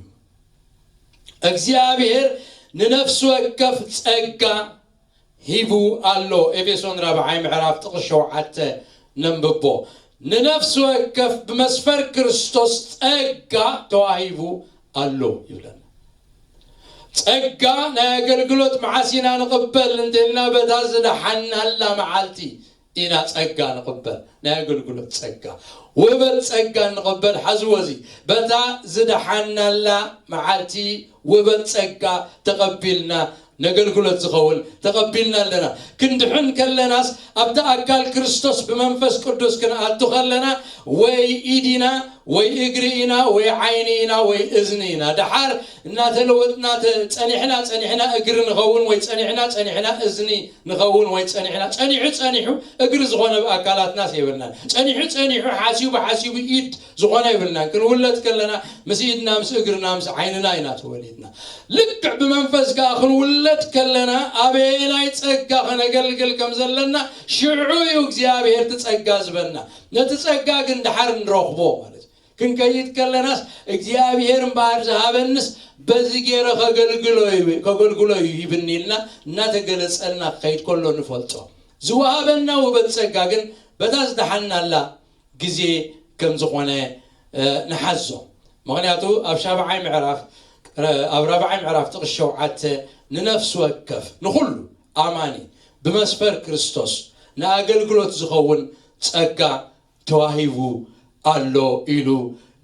እግዚኣብሔር ንነፍሲ ወከፍ ጸጋ ሂቡ ኣሎ። ኤፌሶን ራብዓይ ምዕራፍ ጥቕሲ ሸውዓተ ነንብቦ። ንነፍሲ ወከፍ ብመስፈር ክርስቶስ ጸጋ ተዋሂቡ ኣሎ ይብለና። ጸጋ ናይ ኣገልግሎት መዓስ ኢና ንቕበል እንተልና፣ በታ ዝደሓናላ መዓልቲ ኢና ጸጋ ንቕበል፣ ናይ ኣገልግሎት ጸጋ። ውህበት ጸጋ ንቕበል፣ ሓዝዎ እዚ፣ በታ ዝደሓናላ መዓልቲ ውህበት ጸጋ ተቐቢልና፣ ነገልግሎት ዝኸውን ተቐቢልና ኣለና። ክንድሕን ከለናስ፣ ኣብቲ ኣካል ክርስቶስ ብመንፈስ ቅዱስ ክንኣቱ ከለና፣ ወይ ኢድ ኢና፣ ወይ እግሪ ኢና፣ ወይ ዓይኒ ኢና፣ ወይ እዝኒ ኢና። ደሓር እናተለወጥና ተ-፣ ጸኒሕና፣ ጸኒሕና እግሪ ንኸውን፣ ወይ ጸኒሕና፣ ጸኒሕና እዝኒ ንኸውን፣ ወይ ጸኒሕና፣ ጸኒሑ፣ ጸኒሑ እግሪ ዝኾነ ኣካላትናስ የብልናን። ጸኒሑ፣ ጸኒሑ ሓሲቡ፣ ሓሲቡ ኢድ ዝኾነ የብልናን። ክንውለድ ከለና ምስ ኢድና፣ ምስ እግርና፣ ምስ ዓይንና ኢና ተወሊድና። ልክዕ ብመንፈስ ከኣ ክንውለድ ከለና፣ ኣበየናይ ጸጋ ከነገልግል ከም ዘለና ሽዑ እዩ እግዚኣብሔር እቲ ጸጋ ዝበና። ነቲ ጸጋ ግን ደሓር ንረኽቦ ማለት እዩ። ክንከይድ ከለናስ እግዚኣብሔር እምበኣር ዝሃበንስ በዚ ገይረ ከገልግሎ እዩ፣ ከገልግሎ እዩ ሂብኒ ኢልና እናተገለጸልና ክኸይድ ከሎ ንፈልጦ። ዝወሃበና ውህበት ጸጋ ግን በታ ዝደሓናላ ግዜ ከም ዝኾነ፣ እ፣ ንሓዞ። ምኽንያቱ ኣብ ሻብዓይ ምዕራፍ፣ እ፣ ኣብ ራብዓይ ምዕራፍ ጥቕስ ሸውዓተ ንነፍሲ ወከፍ፣ ንኹሉ ኣማኒ ብመስፈር ክርስቶስ ንኣገልግሎት ዝኸውን ጸጋ ተዋሂቡ ኣሎ ኢሉ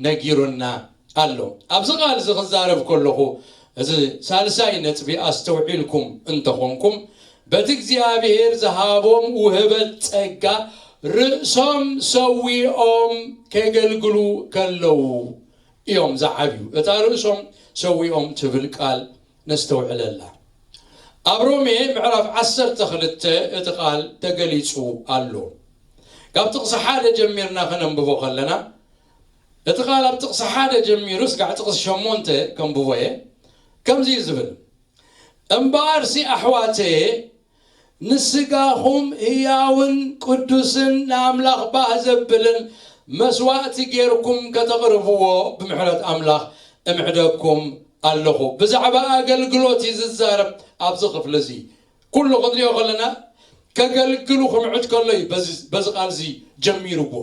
ነጊሩና ኣሎ። ኣብዚ ቃል እዚ ክዛረብ ከለኹ፣ እዚ ሳልሳይ ነጥቢ ኣስተውዒልኩም እንተኾንኩም፣ በቲ እግዚኣብሔር ዝሃቦም ውህበት ጸጋ ርእሶም ሰዊኦም ከገልግሉ ከለዉ እዮም ዝዓብዩ። እታ ርእሶም ሰዊኦም ትብል ቃል ነስተውዕለላ። ኣብ ሮሜ ምዕራፍ ዓሰርተ ክልተ እቲ ቃል ተገሊጹ ኣሎ። ካብ ጥቕሲ ሓደ ጀሚርና ከነንብቦ ከለና፣ እቲ ቃል ኣብ ጥቕሲ ሓደ ጀሚሩ ስጋዕ ጥቕሲ ሸሞንተ ከንብቦ እየ። ከምዚ እዩ ዝብል፣ እምበኣርሲ ኣሕዋተየ፣ ንስጋኹም ህያውን ቅዱስን ንኣምላኽ ባህ ዘብልን መስዋእቲ ጌርኩም ከተቕርብዎ ብምሕረት ኣምላኽ እምዕደኩም ኣለኹ። ብዛዕባ ኣገልግሎት እዩ ዝዛረብ ኣብዚ ክፍሊ እዚ። ኩሉ ክንሪኦ ከለና ከገልግሉ ክምዕድ ከሎ እዩ በዚ፣ በዚ ቃል እዚ ጀሚርዎ።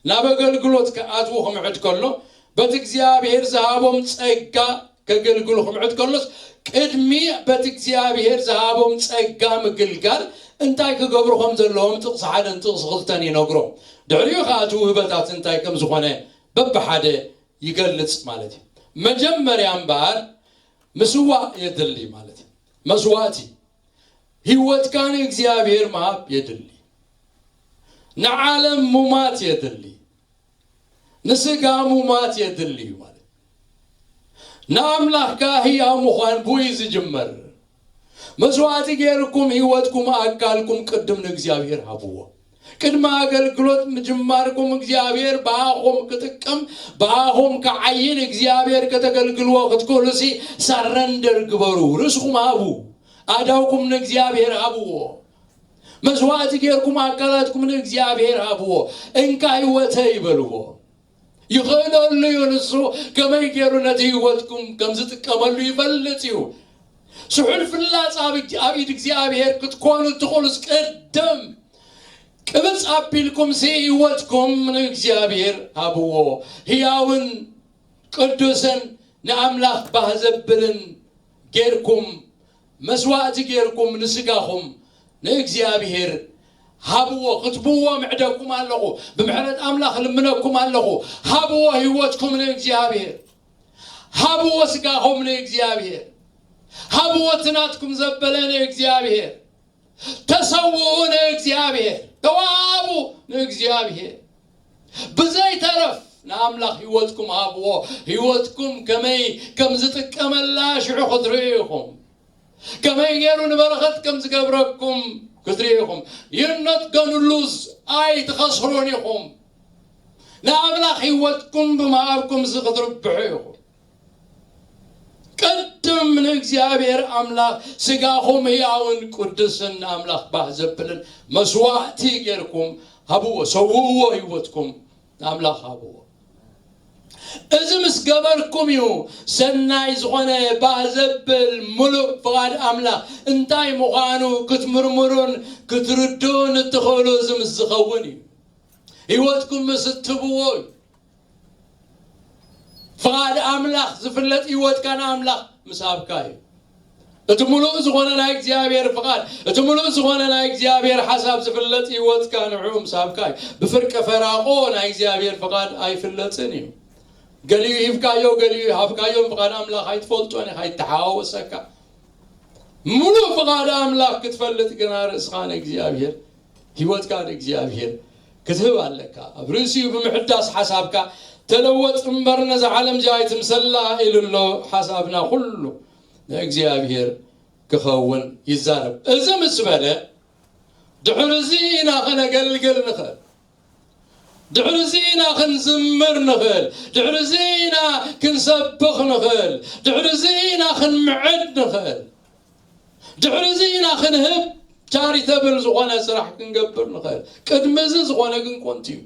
ናብ ኣገልግሎት ክኣትዉ ክምዕድ ከሎ፣ በቲ እግዚኣብሔር ዝሃቦም ጸጋ ከገልግሉ ክምዕድ ከሎስ፣ ቅድሚ በቲ እግዚኣብሔር ዝሃቦም ጸጋ ምግልጋል እንታይ ክገብሩ ከም ዘለዎም ጥቕሲ ሓደን ጥቕሲ ክልተን ይነግሮም። ድሕሪኡ ከኣ እቲ ውህበታት እንታይ ከም ዝኾነ በብሓደ ይገልጽ ማለት እዩ። መጀመርያ እምበኣር ምስዋእ የድሊ ማለት እዩ። መስዋእቲ፣ ህይወትካ ንእግዚኣብሔር ምሃብ የድሊ። ንዓለም ሙማት የድሊ። ንስጋ ሙማት የድሊ እዩ ማለት። ንኣምላኽ ከኣ ህያው ምዃን ብኡ እዩ ዝጅመር። መስዋእቲ ገይርኩም ህይወትኩም ኣካልኩም ቅድም ንእግዚኣብሔር ሃብዎ። ቅድሚ ኣገልግሎት ምጅማርኩም እግዚኣብሔር ብኣኹም ክጥቀም፣ ብኣኹም ክዓይን፣ እግዚኣብሔር ከተገልግልዎ ክትክእሉሲ ሳረንደር ግበሩ። ርእስኹም ሃቡ። ኣእዳውኩም ንእግዚኣብሔር ሃብዎ። መስዋእቲ ጌርኩም ኣካላትኩም ንእግዚኣብሔር ሃብዎ። እንካ ህይወተይ በልዎ። ይኽእለሉ እዩ። ንሱ ከመይ ገይሩ ነቲ ህይወትኩም ከም ዝጥቀመሉ ይፈልጥ እዩ። ስሑል ፍላጻ ኣብ እግ-፣ ኣብ ኢድ እግዚኣብሔር ክትኮኑ ትኽእሉስ ቅድም ቅብጽ ኣቢልኩም ሲ ህይወትኩም ንእግዚኣብሔር ሃብዎ። ህያውን ቅዱስን ንኣምላኽ ባህ ዘብልን ጌርኩም፣ መስዋእቲ ጌርኩም ንስጋኹም ንእግዚኣብሔር ሃብዎ። ክትብዎ ምዕደኩም ኣለኹ። ብምሕረት ኣምላኽ ልምነኩም ኣለኹ። ሃብዎ ህይወትኩም ንእግዚኣብሔር። ሃብዎ ስጋኹም ንእግዚኣብሔር። ሃብዎ እቲ ናትኩም ዘበለ ንእግዚኣብሔር። ተሰውኡ ንእግዚኣብሔር። ተዋሃቡ ንእግዚኣብሔር። ብዘይተረፍ ንኣምላኽ ህይወትኩም ሃብዎ። ህይወትኩም ከመይ ከም ዝጥቀመላ ሽዑ ክትርእዩ ኢኹም። ከመይ ገይሩ ንበረኸት ከም ዝገብረኩም ክትርእዩ ኢኹም። You're not gonna lose. ኣይትኸስሩን ኢኹም። ንኣምላኽ ህይወትኩም ብምሃብኩም እዚ ክትርብሑ ኢኹም። ቅድም ንእግዚኣብሔር ኣምላኽ ስጋኹም ህያውን ቅዱስን ንኣምላኽ ባህ ዘብልን መስዋእቲ ጌርኩም ሃብዎ፣ ሰውእዎ፣ ህይወትኩም ንኣምላኽ ሃብዎ። እዚ ምስ ገበርኩም እዩ ሰናይ ዝኾነ ባህ ዘብል ምሉእ ፍቓድ ኣምላኽ እንታይ ምዃኑ ክትምርምሩን ክትርድኡን እትኽእሉ። እዚ ምስ ዝኸውን እዩ። ህይወትኩም ምስ እትህብዎ እዩ። ፍቓድ ኣምላኽ ዝፍለጥ ህይወትካ ንኣምላኽ ምስ ሃብካ እዩ። እቲ ምሉእ ዝኾነ ናይ እግዚኣብሔር ፍቓድ፣ እቲ ምሉእ ዝኾነ ናይ እግዚኣብሔር ሓሳብ ዝፍለጥ ህይወትካ ንዕኡ ምስ ሃብካ እዩ። ብፍርቂ ፈራቆ ናይ እግዚኣብሔር ፍቓድ ኣይፍለጥን እዩ። ገሊኡ ሂብካዮ፣ ገሊኡ ሃብካዮ፣ ፍቓድ ኣምላኽ ኣይትፈልጦን ኢኻ፣ ይተሓዋወሰካ። ምሉእ ፍቓድ ኣምላኽ ክትፈልጥ ግና ርእስኻ ንእግዚኣብሔር፣ ህይወትካ ንእግዚኣብሔር ክትህብ ኣለካ። ኣብ ርእሲኡ ብምሕዳስ ሓሳብካ ተለወጥ እምበር ነዛ ዓለም እዚኣ ኣይትምሰላ ኢሉ ኣሎ። ሓሳብና ኩሉ ንእግዚኣብሔር ክኸውን ይዛረብ። እዚ ምስ በለ ድሕሪ እዚ ኢና ከነገልግል ንኽእል። ድሕሪ እዚ ኢና ክንዝምር ንኽእል። ድሕሪ እዚ ኢና ክንሰብኽ ንኽእል። ድሕሪ እዚ ኢና ክንምዕድ ንኽእል። ድሕሪ እዚ ኢና ክንህብ ቻሪተብል ዝኾነ ስራሕ ክንገብር ንኽእል። ቅድሚ እዚ ዝኾነ ግን ኮንቱ እዩ።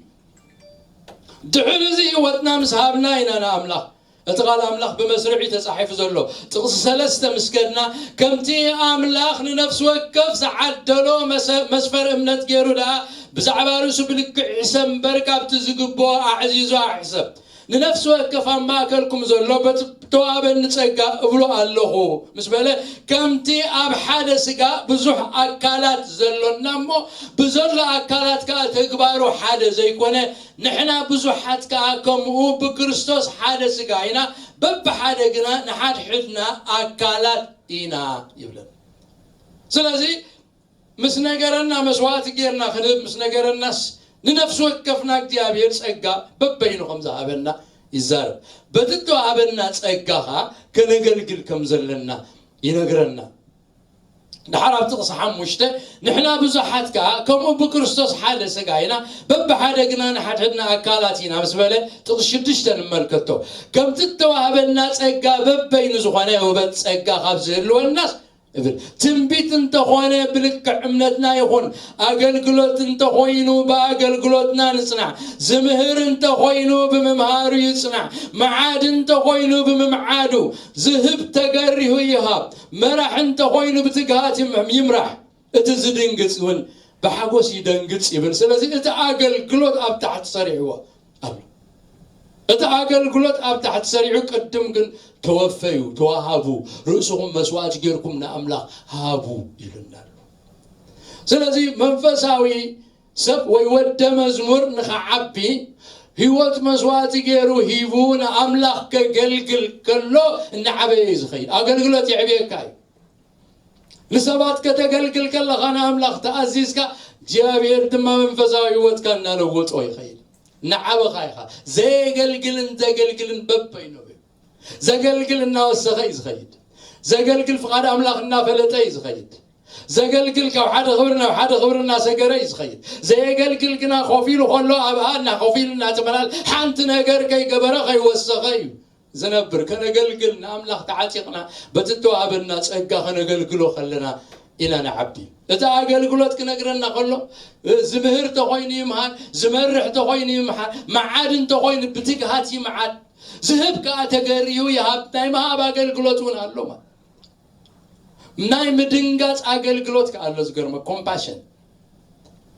ድሕሪ እዚ ህይወትና ምስ ሃብና ኢና ንኣምላኽ። እቲ ቃል ኣምላኽ ብመስርዕ እዩ ተጻሒፉ ዘሎ። ጥቕሲ ሰለስተ ምስ ከድና፣ ከምቲ ኣምላኽ ንነፍሲ ወከፍ ዝዓደሎ መሰ-፣ መስፈር እምነት ገይሩ ደኣ፣ ብዛዕባ ርእሱ ብልክዕ ይሕሰብ እምበር፣ ካብቲ ዝግብኦ ኣዕዚዙ ኣይሕሰብ። ንነፍሲ ወከፍ ኣብ ማእከልኩም ዘሎ በቲ ተዋህበኒ ጸጋ እብሎ ኣለኹ ምስ በለ፣ ከምቲ ኣብ ሓደ ስጋ ብዙሕ ኣካላት ዘሎና እሞ፣ ብዘሎ ኣካላት ከኣ ተግባሩ ሓደ ዘይኮነ፣ ንሕና ብዙሓት ከኣ ከምኡ ብክርስቶስ ሓደ ስጋ ኢና፣ በብሓደ ግና ንሓድሕድና ኣካላት ኢና ይብለና። ስለዚ ምስ ነገረና፣ መስዋእቲ ጌርና ክንህብ ምስ ነገረናስ፣ ንነፍሲ ወከፍና እግዚኣብሔር ጸጋ በበይኑ ከም ዝሃበና ይዛረብ። በቲ እተዋህበና ጸጋ ኸኣ ከነገልግል ከም ዘለና ይነግረና። ድሓር ኣብ ጥቕሲ ሓሙሽተ፣ ንሕና ብዙሓት ከኣ ከምኡ ብክርስቶስ ሓደ ስጋ ኢና፣ በብሓደ ግና ንሓድሕድና ኣካላት ኢና ምስ በለ፣ ጥቕሲ ሽዱሽተ ንመልከቶ። ከምቲ እተዋህበና ጸጋ በበይኑ ዝኾነ ውህበት ጸጋ ካብ ዝህልወናስ፣ እብል። ትንቢት እንተኾነ ብልክዕ እምነትና ይኹን፣ ኣገልግሎት እንተኾይኑ ብኣገልግሎትና ንጽናዕ፣ ዝምህር እንተኾይኑ ብምምሃሩ ይጽናዕ፣ መዓድ እንተኾይኑ ብምምዓዱ፣ ዝህብ ተገሪሁ ይሃብ፣ መራሕ እንተኾይኑ ብትግሃት ይም-፣ ይምራሕ፣ እቲ ዝድንግጽ እውን ብሓጎስ ይደንግጽ ይብል። ስለዚ እቲ ኣገልግሎት ኣብ ታሕቲ ሰሪዕዎ ኣሎ። እቲ ኣገልግሎት ኣብ ታሕቲ ሰሪዑ፣ ቅድም ግን ተወፈዩ፣ ተዋሃቡ፣ ርእስኹም መስዋእቲ ጌርኩም ንኣምላኽ ሃቡ ኢሉና ኣሎ። ስለዚ መንፈሳዊ ሰብ ወይ ወደ መዝሙር ንኸዓቢ፣ ህይወት መስዋእቲ ገይሩ ሂቡ ንኣምላኽ ከገልግል ከሎ እናዓበየ እዩ ዝኸይድ። ኣገልግሎት የዕብየካ እዩ። ንሰባት ከተገልግል ከለኻ ንኣምላኽ ተኣዚዝካ፣ እግዚኣብሔር ድማ መንፈሳዊ ህይወትካ እናለወጦ ይኸይድ። እናዓበኻ ኢኻ። ዘየገልግልን ዘገልግልን በበይኖም እዩ። ዘገልግል እናወሰኸ እዩ ዝኸይድ። ዘገልግል ፍቓድ ኣምላኽ እናፈለጠ እዩ ዝኸይድ። ዘገልግል ካብ ሓደ ክብሪ ናብ ሓደ ክብሪ እናሰገረ እዩ ዝኸይድ። ዘየገልግል ግና ኮፍ ኢሉ ከሎ ኣብኣ እና ኮፍ ኢሉ እናተመላል ሓንቲ ነገር ከይገበረ ከይወሰኸ እዩ ዝነብር። ከነገልግል ንኣምላኽ ተዓጢቕና በቲ እተዋህበና ጸጋ ከነገልግሎ ከለና ኢና ንዓቢ። እቲ ኣገልግሎት ክነግረና ከሎ፣ ዝምህር ተኾይኑ ይምሃር፣ ዝመርሕ ተኾይኑ ይምሃር፣ መዓድ እንተኾይኑ ብትግሃት ይምዓድ፣ ዝህብ ከኣ ተገሪሁ ይሃብ። ናይ ምሃብ ኣገልግሎት እውን ኣሎ ማለት። ናይ ምድንጋጽ ኣገልግሎት ከኣ ኣሎ። ዝገርመ ኮምፓሽን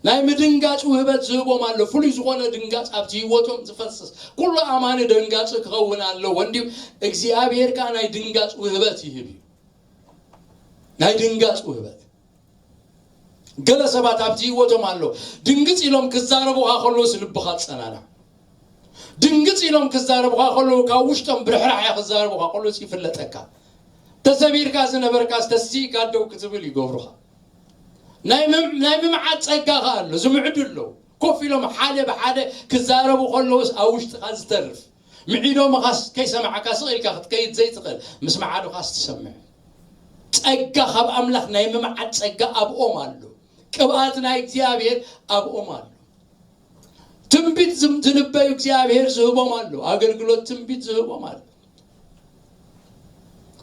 ናይ ምድንጋጽ ውህበት ዝህቦም ኣሎ። ፍሉይ ዝኾነ ድንጋጽ ኣብቲ ህይወቶም ዝፈስስ። ኩሉ ኣማኒ ደንጋጺ ክኸውን ኣለዎ እንድዩ። እግዚኣብሔር ከኣ ናይ ድንጋጽ ውህበት ይህብ እዩ። ናይ ድንጋጽ ውህበት። ገለ ሰባት ኣብቲ ህይወቶም ኣሎ። ድንግጽ ኢሎም ክዛረቡኻ ከለውስ ልብኻ ትጸናናዕ። ድንግጽ ኢሎም ክዛረቡኻ ከለዉ ካብ ውሽጦም ብርሕራሕ እያ ክዛረቡኻ ከለውስ ይፍለጠካ። ተሰቢርካ ዝነበርካስ ተሲእካ ደው ክትብል ይገብሩኻ። ናይ ምም-፣ ናይ ምምዓድ ጸጋ ኸኣ ኣሎ። ዝምዕዱ ኣለዉ። ኮፍ ኢሎም ሓደ ብሓደ ክዛረቡ ከለውስ ኣብ ውሽጥኻ ዝተርፍ። ምዒዶምኻስ ከይሰማዕካ ስቕ ኢልካ ክትከይድ ዘይትኽእል፣ ምስ መዓዱኻስ ትሰምዕ። ጸጋ ካብ ኣምላኽ ናይ ምምዓድ ጸጋ ኣብኦም ኣሎ። ቅብኣት ናይ እግዚኣብሔር ኣብኦም ኣሎ። ትንቢት ዝም-፣ ዝንበዩ እግዚኣብሔር ዝህቦም ኣሎ። ኣገልግሎት ትንቢት ዝህቦም ኣሎ።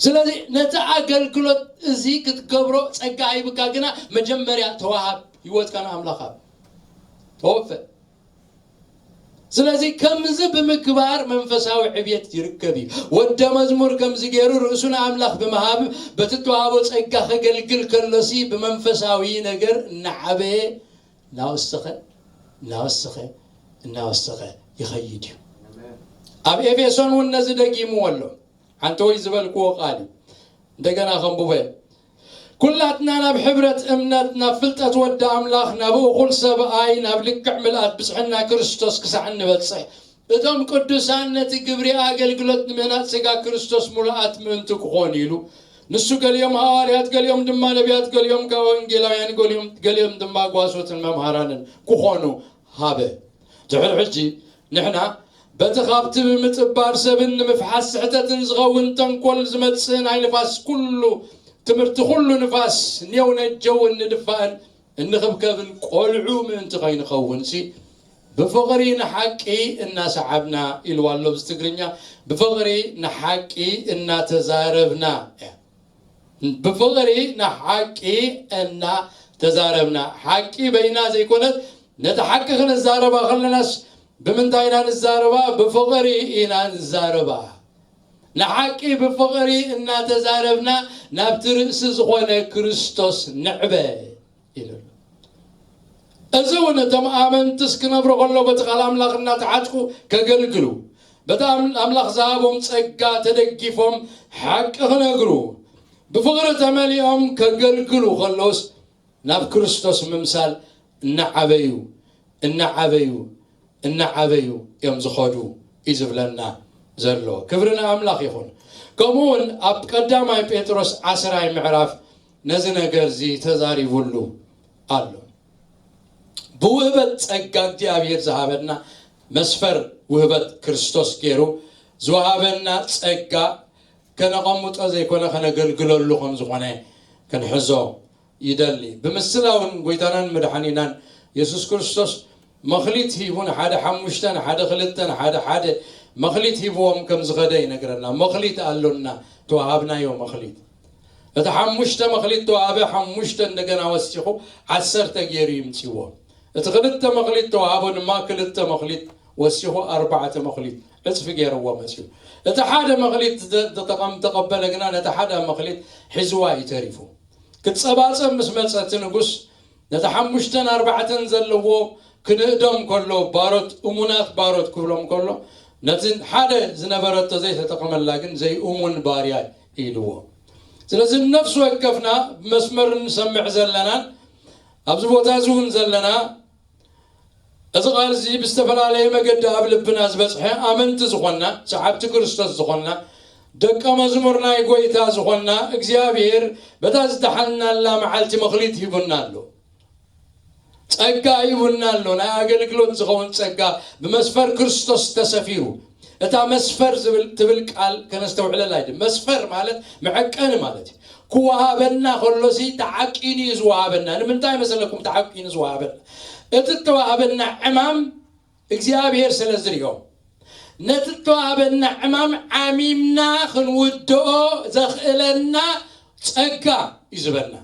ስለዚ ነቲ ኣገልግሎት እዚ ክትገብሮ ጸጋ ሂብካ ግና መጀመርያ ተዋሃብ፣ ህይወትካ ንኣምላኽ ሃብ። ተወፈ። ስለዚ ከምዚ ብምግባር መንፈሳዊ ዕብየት ይርከብ እዩ። ወደ መዝሙር ከምዚ ገይሩ ርእሱ ንኣምላኽ ብምሃብ በቲ እተዋህቦ ጸጋ ከገልግል ከሎሲ ብመንፈሳዊ ነገር እናዓበየ እናወሰኸ፣ እናወሰኸ፣ እናወሰኸ ይኸይድ እዩ። ኣብ ኤፌሶን እውን ነዚ ደጊምዎ ኣሎ። ሓንቲ ወይ ዝበልክዎ ቃል እዩ። እንደገና ከንብቦ እየ። ኩላትና ናብ ሕብረት እምነት፣ ናብ ፍልጠት ወዲ ኣምላኽ፣ ናብ እኹል ሰብኣይ፣ ናብ ልክዕ ምልኣት ብጽሕና ክርስቶስ ክሳዕ እንበጽሕ፣ እቶም ቅዱሳን ነቲ ግብሪ ኣገልግሎት ንምህናጽ ሥጋ ክርስቶስ ምሉኣት ምእንቲ ክኾኑ ኢሉ፣ ንሱ ገሊኦም ሃዋርያት፣ ገሊኦም ድማ ነቢያት፣ ገሊኦም ከኣ ወንጌላውያን፣ ገሊኦም፣ ገሊኦም ድማ ጓሶትን መምሃራንን ክኾኑ ሃበ። ድሕሪ ሕጂ ንሕና በቲ ካብቲ ብምጥባር ሰብን ንምፍሓስ ስሕተትን ዝኸውን ተንኮል ዝመጽእ ናይ ንፋስ ኩሉ ትምህርቲ፣ ኩሉ ንፋስ ኔው ነጀውን ንድፋእን እንኽብከብን ቆልዑ ምእንቲ ከይንኸውንሲ፣ ብፍቕሪ ንሓቂ እናሰዓብና ኢልዋ ኣሎ ብትግርኛ፣ ብፍቕሪ ንሓቂ እናተዛረብና። ብፍቕሪ ንሓቂ እናተዛረብና፣ ሓቂ በይና ዘይኮነት፣ ነቲ ሓቂ ክንዛረባ ከለናስ ብምንታይ ኢና ንዛረባ? ብፍቕሪ ኢና ንዛረባ። ንሓቂ ብፍቕሪ እናተዛረብና ናብቲ ርእሲ ዝኾነ ክርስቶስ ንዕበ ኢሉ ኣሎ። እዚ እውን እቶም ኣመንትስ ክነብሩ ከሎ በቲ ቃል ኣምላኽ እናተዓጥቁ ከገልግሉ፣ በቲ ኣም-፣ ኣምላኽ ዝሃቦም ጸጋ ተደጊፎም ሓቂ ክነግሩ፣ ብፍቕሪ ተመሊኦም ከገልግሉ ከለውስ ናብ ክርስቶስ ምምሳል እናዓበዩ፣ እናዓበዩ፣ እናዓበዩ እዮም ዝኸዱ እዩ ዝብለና ዘሎ። ክብሪ ንኣምላኽ ይኹን። ከምኡ እውን ኣብ ቀዳማይ ጴጥሮስ ዓስራይ ምዕራፍ ነዚ ነገር እዚ ተዛሪቡሉ ኣሎ። ብውህበት ጸጋ እግዚኣብሔር ዝሃበና መስፈር ውህበት ክርስቶስ ገይሩ ዝወሃበና ጸጋ ከነቐምጦ ዘይኮነ ከነገልግለሉ ከም ዝኾነ ክንሕዞ ይደሊ። ብምስላ እውን ጎይታናን መድሓኒናን የሱስ ክርስቶስ መኽሊት ሂቡ ንሓደ ሓሙሽተ፣ ንሓደ ክልተ፣ ንሓደ ሓደ መኽሊት ሂብዎም ከም ዝኸደ ይነግረና። መኽሊት ኣሎና፣ ተዋሃብናዮ መኽሊት። እቲ ሓሙሽተ መኽሊት ተዋህበ፣ ሓሙሽተ እንደገና ወሲኹ ዓሰርተ ገይሩ ይምፅዎ። እቲ ክልተ መኽሊት ተዋህቦ ድማ ክልተ መኽሊት ወሲኹ ኣርባዕተ መኽሊት ዕፅፊ ገይርዎ መፅዩ። እቲ ሓደ መኽሊት ዝደ-፣ ዝተቐም-፣ ተቐበለ ግና ነቲ ሓደ መኽሊት ሒዝዋ እዩ ተሪፉ። ክጸባጸብ ምስ መጸ እቲ ንጉስ ነቲ ሓሙሽተን ኣርባዕተን ዘለዎ ክንእዶም ከሎ ባሮት፣ እሙናት ባሮት ክብሎም ከሎ ነቲ ሓደ ዝነበረቶ ዘይተጠቐመላ ግን ዘይእሙን ባርያ ኢልዎ። ስለዚ ነፍሲ ወከፍና ብመስመር እንሰምዕ ዘለናን ኣብዚ ቦታ እዚ እውን ዘለና እዚ ቃል እዚ ብዝተፈላለየ መገዲ ኣብ ልብና ዝበጽሐ ኣመንቲ ዝኾንና፣ ሰዓብቲ ክርስቶስ ዝኾንና፣ ደቀ መዝሙር ናይ ጎይታ ዝኾንና፣ እግዚኣብሔር በታ ዝደሓንናላ መዓልቲ መኽሊት ሂቡና ኣሎ። ጸጋ ሂቡና ኣሎ። ናይ ኣገልግሎት ዝኸውን ጸጋ ብመስፈር ክርስቶስ ተሰፊሩ። እታ መስፈር ዝብል፣ ትብል ቃል ከነስተውዕለላ ይድ-፣ መስፈር ማለት መዐቀኒ ማለት እዩ። ክወሃበና ከሎሲ ተዓቂኑ እዩ ዝወሃበና። ንምንታይ መሰለኩም ተዓቂኑ ዝወሃበና? እቲ እተዋህበና ዕማም እግዚኣብሔር ስለ ዝሪኦ፣ ነቲ እተዋህበና ዕማም ዓሚምና ክንውድኦ ዘኽእለና ጸጋ እዩ ዝበና።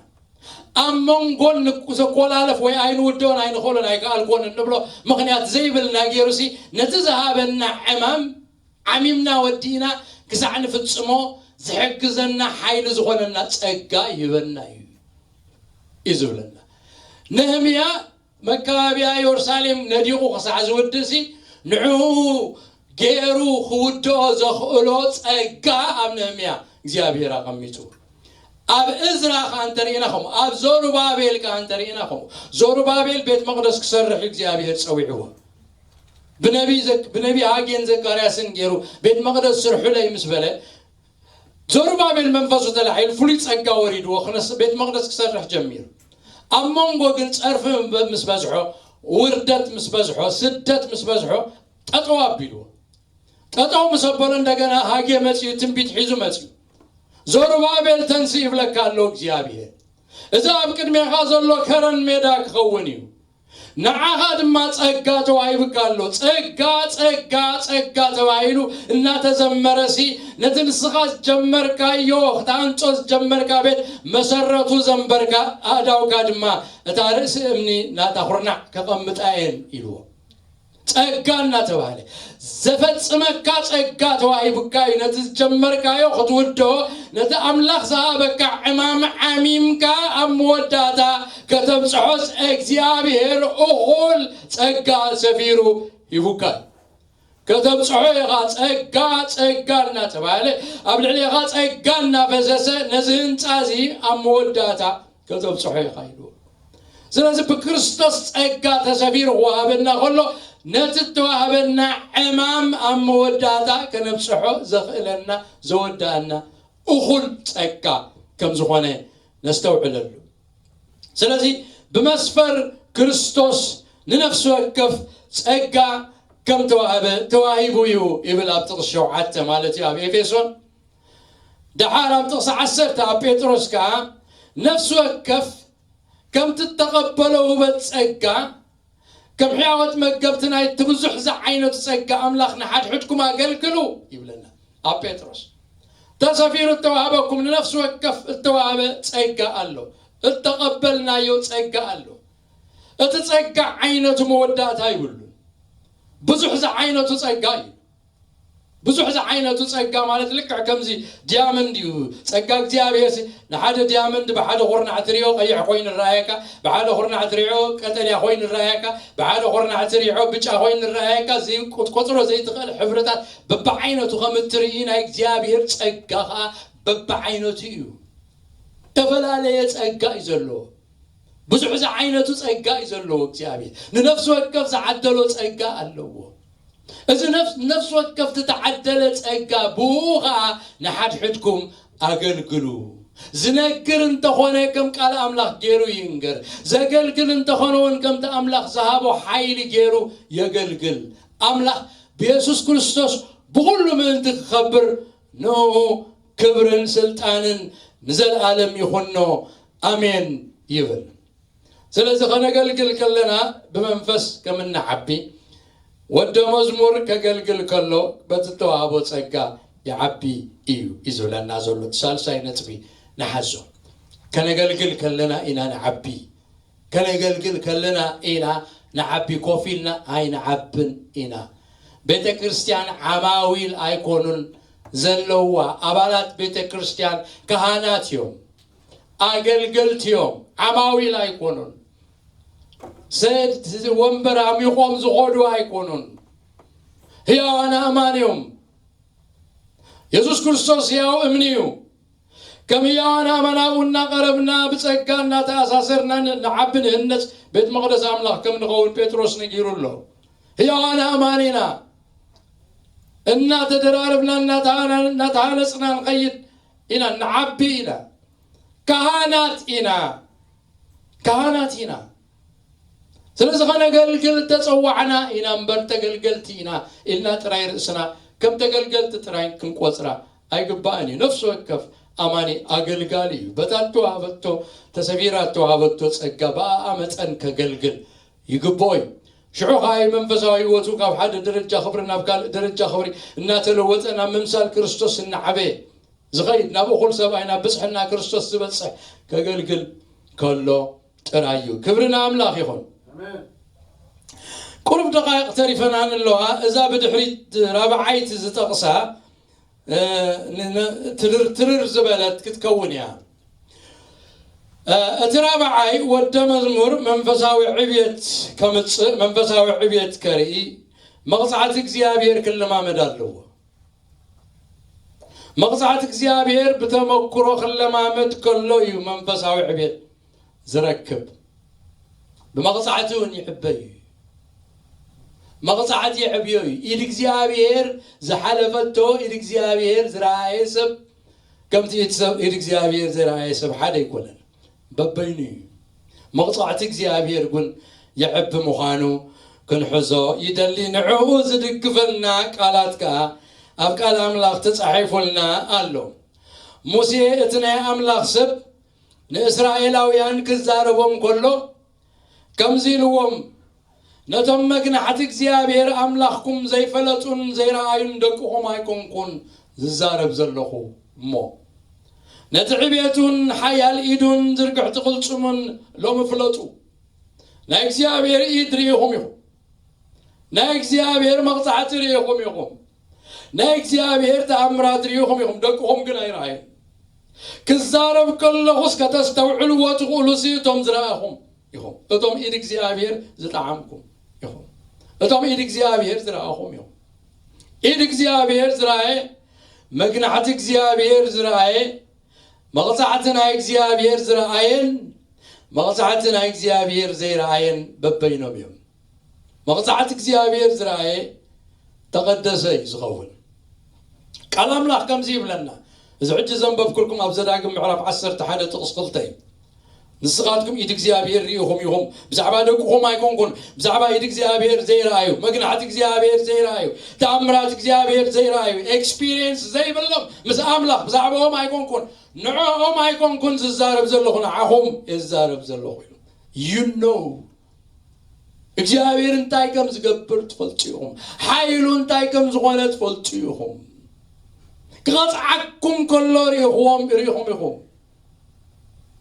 ኣብ መንጎን ንቁ-፣ ዘኮላለፍ ወይ ኣይንውድኦን ኣይንኽእሎን ኣይከኣልኩዎን እንብሎ ምኽንያት ዘይብልና ገይሩሲ ነቲ ዝሃበና ዕማም ዓሚምና ወዲእና ክሳዕ ንፍጽሞ ዝሕግዘና ሓይሊ ዝኾነና ጸጋ ይህበና እዩ፣ እዩ ዝብለና። ነህምያ መካባብያ የሩሳሌም ነዲቑ ክሳዕ ዝውድእሲ ንዕኡ ገይሩ ክውድኦ ዘኽእሎ ጸጋ ኣብ ነህምያ እግዚኣብሔር ኣቐሚጡ። ኣብ እዝራ ከኣ እንተርኢና ከምኡ፣ ኣብ ዘሩባቤል ከኣ እንተርኢና ከምኡ። ዘሩባቤል ቤት መቕደስ ክሰርሕ እዩ እግዚኣብሔር ጸዊዕዎ። ብነቢ ዘክ-፣ ብነቢ ሃጌን ዘካርያስን ገይሩ ቤት መቕደስ ስርሑለይ ምስ በለ፣ ዘሩባቤል መንፈሱ ተላዒሉ ፍሉይ ጸጋ ወሪድዎ ክነስ-፣ ቤት መቕደስ ክሰርሕ ጀሚሩ። ኣብ መንጎ ግን ጸርፊ ምስ በዝሖ፣ ውርደት ምስ በዝሖ፣ ስደት ምስ በዝሖ ጠጠው ኣቢልዎ። ጠጠው ምስ ኣበሎ እንደገና ሃጌ መጺኡ፣ ትንቢት ሒዙ መጺኡ። ዘሩባቤል ተንስእ ይብለካ ኣሎ እግዚኣብሔር። እዚ ኣብ ቅድሜኻ ዘሎ ከረን ሜዳ ክኸውን እዩ። ንዓኻ ድማ ጸጋ ተዋሂቡካ ኣሎ። ጸጋ፣ ጸጋ፣ ጸጋ ተባሂሉ እናተዘመረሲ፣ ነቲ ንስኻ ዝጀመርካዮ፣ ክትሃንጾ ዝጀመርካ ቤት መሰረቱ ዘንበርካ፣ ኣእዳውካ ድማ እታ ርእሲ እምኒ ናታ ኹርናዕ ከቐምጣ እየን ኢልዎ። ጸጋ እናተባህለ ዘፈጽመካ ጸጋ ተዋሂቡካ እዩ። ነቲ ዝጀመርካዮ ክትውድኦ፣ ነቲ ኣምላኽ ዝሃበካ ዕማም ዓሚምካ ኣብ መወዳእታ ከተብጽሖስ እግዚኣብሔር እኹል ጸጋ ሰፊሩ ሂቡካ እዩ። ከተብጽሖ ኢኻ። ጸጋ፣ ጸጋ እናተባህለ ኣብ ልዕሌኻ ጸጋ እናፈሰሰ ነዚ ህንጻ እዚ ኣብ መወዳእታ ከተብጽሖ ኢኻ ኢሉ። ስለዚ ብክርስቶስ ጸጋ ተሰፊሩ ክወሃበና ከሎ፣ ነቲ እተዋህበና ዕማም ኣብ መወዳእታ ከነብጽሖ ዘኽእለና፣ ዘወዳእና እኹል ጸጋ ከም ዝኾነ ነስተውዕለሉ። ስለዚ ብመስፈር ክርስቶስ ንነፍሲ ወከፍ ጸጋ ከም ተዋህበ፣ ተዋሂቡ እዩ ይብል ኣብ ጥቕሲ ሸውዓተ ማለት እዩ ኣብ ኤፌሶን። ደሓር ኣብ ጥቕሲ ዓሰርተ ኣብ ጴጥሮስ ከኣ ነፍሲ ወከፍ ከምቲ እተቐበሎ ውበት ጸጋ፣ ከም ሕያወት መገብቲ ናይቲ ብዙሕ ዝዓይነቱ ጸጋ ኣምላኽ ንሓድሕድኩም ኣገልግሉ ይብለና ኣብ ጴጥሮስ። ተሰፊሩ እተዋህበኩም፣ ንነፍሲ ወከፍ እተዋህበ ጸጋ ኣሎ፣ እተቐበልናዮ ጸጋ ኣሎ። እቲ ጸጋ ዓይነቱ መወዳእታ ይብሉን። ብዙሕ ዝዓይነቱ ጸጋ እዩ። ብዙሕ ዝዓይነቱ ጸጋ ማለት ልክዕ ከምዚ ዲያመንድ እዩ። ጸጋ እግዚኣብሔር ሲ ንሓደ ዲያመንድ ብሓደ ኩርናዕ ትሪኦ ቀይሕ ኮይኑ ይረኣየካ፣ ብሓደ ኩርናዕ ትሪኦ ቀጠልያ ኮይኑ ይረኣየካ፣ ብሓደ ኩርናዕ ትሪኦ ብጫ ኮይኑ ይረኣየካ። ዘይቁ- ቆጽሮ ዘይትኽእል ሕብርታት በብዓይነቱ ከም እትርኢ ናይ እግዚኣብሔር ጸጋ ኸኣ በብዓይነቱ እዩ። ዝተፈላለየ ጸጋ እዩ ዘለዎ። ብዙሕ ዝዓይነቱ ጸጋ እዩ ዘለዎ እግዚኣብሔር። ንነፍሲ ወከፍ ዝዓደሎ ጸጋ ኣለዎ። እዚ ነፍስ- ነፍሲ ወከፍ ዝተዓደለ ጸጋ ብኡ ኸኣ ንሓድሕድኩም ኣገልግሉ። ዝነግር እንተኾነ ከም ቃል ኣምላኽ ገይሩ ይንገር። ዘገልግል እንተኾነ እውን ከምቲ ኣምላኽ ዝሃቦ ሓይሊ ገይሩ የገልግል። ኣምላኽ ብየሱስ ክርስቶስ ብኹሉ ምእንቲ ክኸብር ንኡ ክብርን ስልጣንን ንዘለኣለም ይኹኖ። ኣሜን ይብል። ስለዚ ከነገልግል ከለና ብመንፈስ ከም እንዓቢ ወደ መዝሙር ከገልግል ከሎ በቲ ተዋህቦ ጸጋ ይዓቢ እዩ እዩ ዝብለና ዘሎ። እቲ ሳልሳይ ነጥቢ ንሓዞ። ከነገልግል ከለና ኢና ንዓቢ። ከነገልግል ከለና ኢና ንዓቢ። ኮፍ ኢልና ኣይንዓብን ኢና። ቤተ ክርስቲያን ዓማዊል ኣይኮኑን ዘለዋ፣ ኣባላት ቤተ ክርስቲያን ካህናት እዮም፣ ኣገልገልቲ እዮም፣ ዓማዊል ኣይኮኑን። ሰድ ወንበር ኣሚቖም ዝኾዱ ኣይኮኑን። ህያዋን ኣእማን እዮም። የሱስ ክርስቶስ ህያው እምኒ እዩ። ከም ህያዋን ኣእማን ኣብኡ እናቐረብና ብጸጋ እናተኣሳሰርና ን- ንዓቢ ንህነጽ ቤት መቕደስ ኣምላኽ ከም ንኸውን ጴጥሮስ ነጊሩ ኣሎ። ህያዋን ኣእማን ኢና። እናተደራረብና እናተሃና- እናተሃነጽና ንኸይድ ኢና፣ ንዓቢ ኢና። ካህናት ኢና። ካህናት ኢና። ስለዚ ኸነገልግል ተጸዋዕና ኢና እምበር ተገልገልቲ ኢና ኢልና ጥራይ ርእስና ከም ተገልገልቲ ጥራይ ክንቆጽራ ኣይግባእን እዩ። ነፍሲ ወከፍ ኣማኒ ኣገልጋሊ እዩ። በታ እተዋህበቶ ተሰቢራ እተዋህበቶ ጸጋ ብኣኣ መጠን ከገልግል ይግብኦ እዩ። ሽዑ ኸኣ መንፈሳዊ ህይወቱ ካብ ሓደ ደረጃ ክብሪ ናብ ካልእ ደረጃ ክብሪ እናተለወጠ ናብ ምምሳል ክርስቶስ እናዓበየ ዝኸይድ ናብ እኹል ሰብኣይ ናብ ብጽሕና ክርስቶስ ዝበጽሕ ከገልግል ከሎ ጥራይ እዩ። ክብሪ ንኣምላኽ ይኹን። ቁሩብ ደቓይቕ ተሪፈናን ኣለዋ። እዛ ብድሕሪት ራብዓይቲ ዝጠቕሳ እ፣ ን- ን- ትርር ትርር ዝበለት ክትከውን እያ። እ፣ እቲ ራብዓይ ወደ መዝሙር መንፈሳዊ ዕብየት ከምጽእ መንፈሳዊ ዕብየት ከርኢ መቕጻዕቲ እግዚኣብሔር ክለማመድ ኣለዎ። መቕጻዕቲ እግዚኣብሔር ብተመክሮ ክለማመድ ከሎ እዩ መንፈሳዊ ዕብየት ዝረክብ። ብመቕጻዕቲ እውን ይዕበ እዩ። መቕጻዕቲ የዕብዮ እዩ። ኢድ እግዚኣብሔር ዝሓለፈቶ ኢድ እግዚኣብሔር ዝረኣየ ሰብ ከምቲ ኢድ ሰብ ኢድ እግዚኣብሔር ዘይረኣየ ሰብ ሓደ ኣይኮነን። በበይኑ እዩ። መቕጻዕቲ እግዚኣብሔር ግን የዕቢ ምዃኑ ክንሕዞ ይደሊ። ንዕኡ ዝድግፈልና ቃላት ከኣ ኣብ ቃል ኣምላኽ ተጻሒፉልና ኣሎ። ሙሴ እቲ ናይ ኣምላኽ ሰብ ንእስራኤላውያን ክዛረቦም ከሎ ከምዚ ኢልዎም፣ ነቶም መግናሕቲ እግዚኣብሔር ኣምላኽኩም ዘይፈለጡን ዘይረኣዩን ደቅኹም ኣይኮንኩን ዝዛረብ ዘለኹ እሞ፣ ነቲ ዕቤቱን ሓያል ኢዱን ዝርግሕቲ ቅልጽሙን ሎሚ ፍለጡ። ናይ እግዚኣብሔር ኢድ ርኢኹም ኢኹም። ናይ እግዚኣብሔር መቕጻዕቲ ርኢኹም ኢኹም። ናይ እግዚኣብሔር ተኣምራት ርኢኹም ኢኹም። ደቅኹም ግን ኣይረኣዩን። ክዛረብ ከለኹስ ከተስተውዕልዎ ትኽእሉ ሲ እቶም ዝረኣኹም ኢኹም። እቶም ኢድ እግዚኣብሔር ዝጠዓምኩም ኢኹም። እቶም ኢድ እግዚኣብሔር ዝረኣኹም ኢኹም። ኢድ እግዚኣብሔር ዝረኣየ፣ መግናሕቲ እግዚኣብሔር ዝረኣየ፣ መቕጻዕቲ ናይ እግዚኣብሔር ዝረኣየን መቕጻዕቲ ናይ እግዚኣብሔር ዘይረኣየን በበይኖም እዮም። መቕጻዕቲ እግዚኣብሔር ዝረኣየ ተቐደሰ እዩ ዝኸውን። ቃል ኣምላኽ ከምዚ ይብለና። እዚ ሕጂ ዘንበብኩልኩም ኣብ ዘዳግም ምዕራፍ ዓሰርተ ሓደ ጥቕስ ክልተ እዩ። ንስኻትኩም ኢድ እግዚኣብሔር ርኢኹም ኢኹም። ብዛዕባ ደቅኹም ኣይኮንኩን፣ ብዛዕባ ኢድ እግዚኣብሔር ዘይረኣዩ፣ መግናሕቲ እግዚኣብሔር ዘይረኣዩ፣ ተኣምራት እግዚኣብሔር ዘይረኣዩ፣ ኤክስፒሪየንስ ዘይብሎም ምስ ኣምላኽ ብዛዕባኦም ኣይኮንኩን፣ ንዕኦም ኣይኮንኩን ዝዛረብ ዘለኹ፣ ንዓኹም እየ ዝዛረብ ዘለኹ ኢሉ። You know እግዚኣብሔር እንታይ ከም ዝገብር ትፈልጡ ኢኹም። ሓይሉ እንታይ ከም ዝኾነ ትፈልጡ ኢኹም። ክቐጽዓኩም ከሎ ርኢኹዎም ርኢኹም ኢኹም።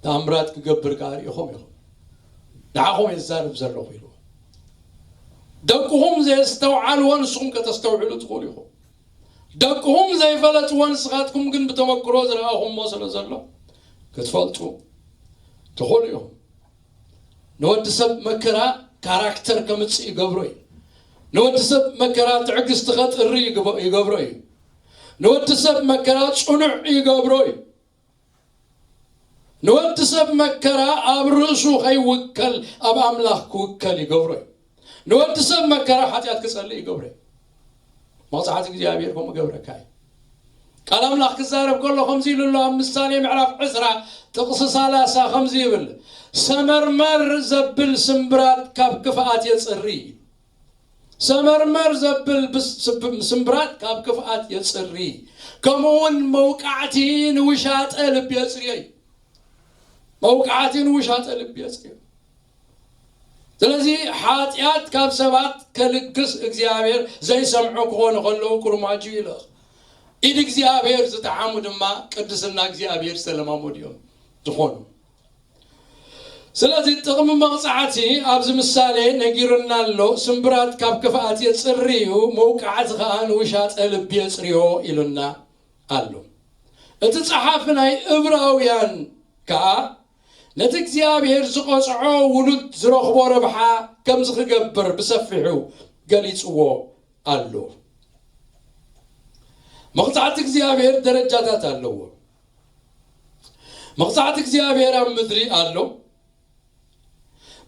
ተኣምራት ክገብር ከኣ ርኢኹም ኢኹም። ንዓኹም እየ ዝዛረብ ዘለኹ ኢሉ። ደቅኹም ዘየስተውዓልዎ ንስኹም ከተስተውዕሉ ትኽእሉ ኢኹም። ደቅኹም ዘይፈለጥዎ ንስኻትኩም ግን ብተመክሮ ዝረኣኹምዎ ስለ ዘሎ ክትፈልጡ ትኽእሉ ኢኹም። ንወዲ ሰብ መከራ ካራክተር ከምጽእ ይገብሮ እዩ። ንወዲ ሰብ መከራ ትዕግስቲ ከጥሪ ይግበ-፣ ይገብሮ እዩ። ንወዲ ሰብ መከራ ጽኑዕ ይገብሮ እዩ። ንወዲ ሰብ መከራ ኣብ ርእሱ ከይውከል ኣብ ኣምላኽ ክውከል ይገብሮ እዩ። ንወዲ ሰብ መከራ ሓጢኣት ክጸልእ ይገብሮ እዩ። መቕጻዕቲ እግዚኣብሔር ከምኡ ገብረካ እዩ። ቃል ኣምላኽ ክዛረብ ከሎ ከምዚ ኢሉ ኣሎ። ኣብ ምሳሌ ምዕራፍ ዕስራ ጥቕሲ ሰላሳ ከምዚ ይብል፣ ሰመርመር ዘብል ስምብራት ካብ ክፍኣት የጽሪ። ሰመርመር ዘብል ብስ-፣ ስብ-፣ ስምብራት ካብ ክፍኣት የጽሪ፣ ከምኡ እውን መውቃዕቲ ንውሻጠ ልቢ የጽርዮ እዩ። መውቃዕቲ ንውሻጠ ልቢ የጽርዮ። ስለዚ ሓጢኣት ካብ ሰባት ከልግስ እግዚኣብሔር ዘይሰምዑ ክኾኑ ከለዉ ቁሩማጁ ይልእኽ። ኢድ እግዚኣብሔር ዝጠዓሙ ድማ ቅድስና እግዚኣብሔር ዝተለማመዱ እዮም ዝኾኑ። ስለዚ ጥቕሚ መቕጻዕቲ ኣብዚ ምሳሌ ነጊሩና ኣሎ። ስምብራት ካብ ክፍኣት የጽሪ እዩ፣ መውቃዕቲ ከኣ ንውሻጠ ልቢ የጽርዮ ኢሉና ኣሎ። እቲ ጸሓፊ ናይ እብራውያን ከኣ ነቲ እግዚኣብሔር ዝቐጽዖ ውሉድ ዝረኽቦ ረብሓ ከምዚ ክገብር ብሰፊሑ ገሊጽዎ ኣሎ። መቕጻዕቲ እግዚኣብሔር ደረጃታት ኣለዎ። መቕጻዕቲ እግዚኣብሔር ኣብ ምድሪ ኣሎ።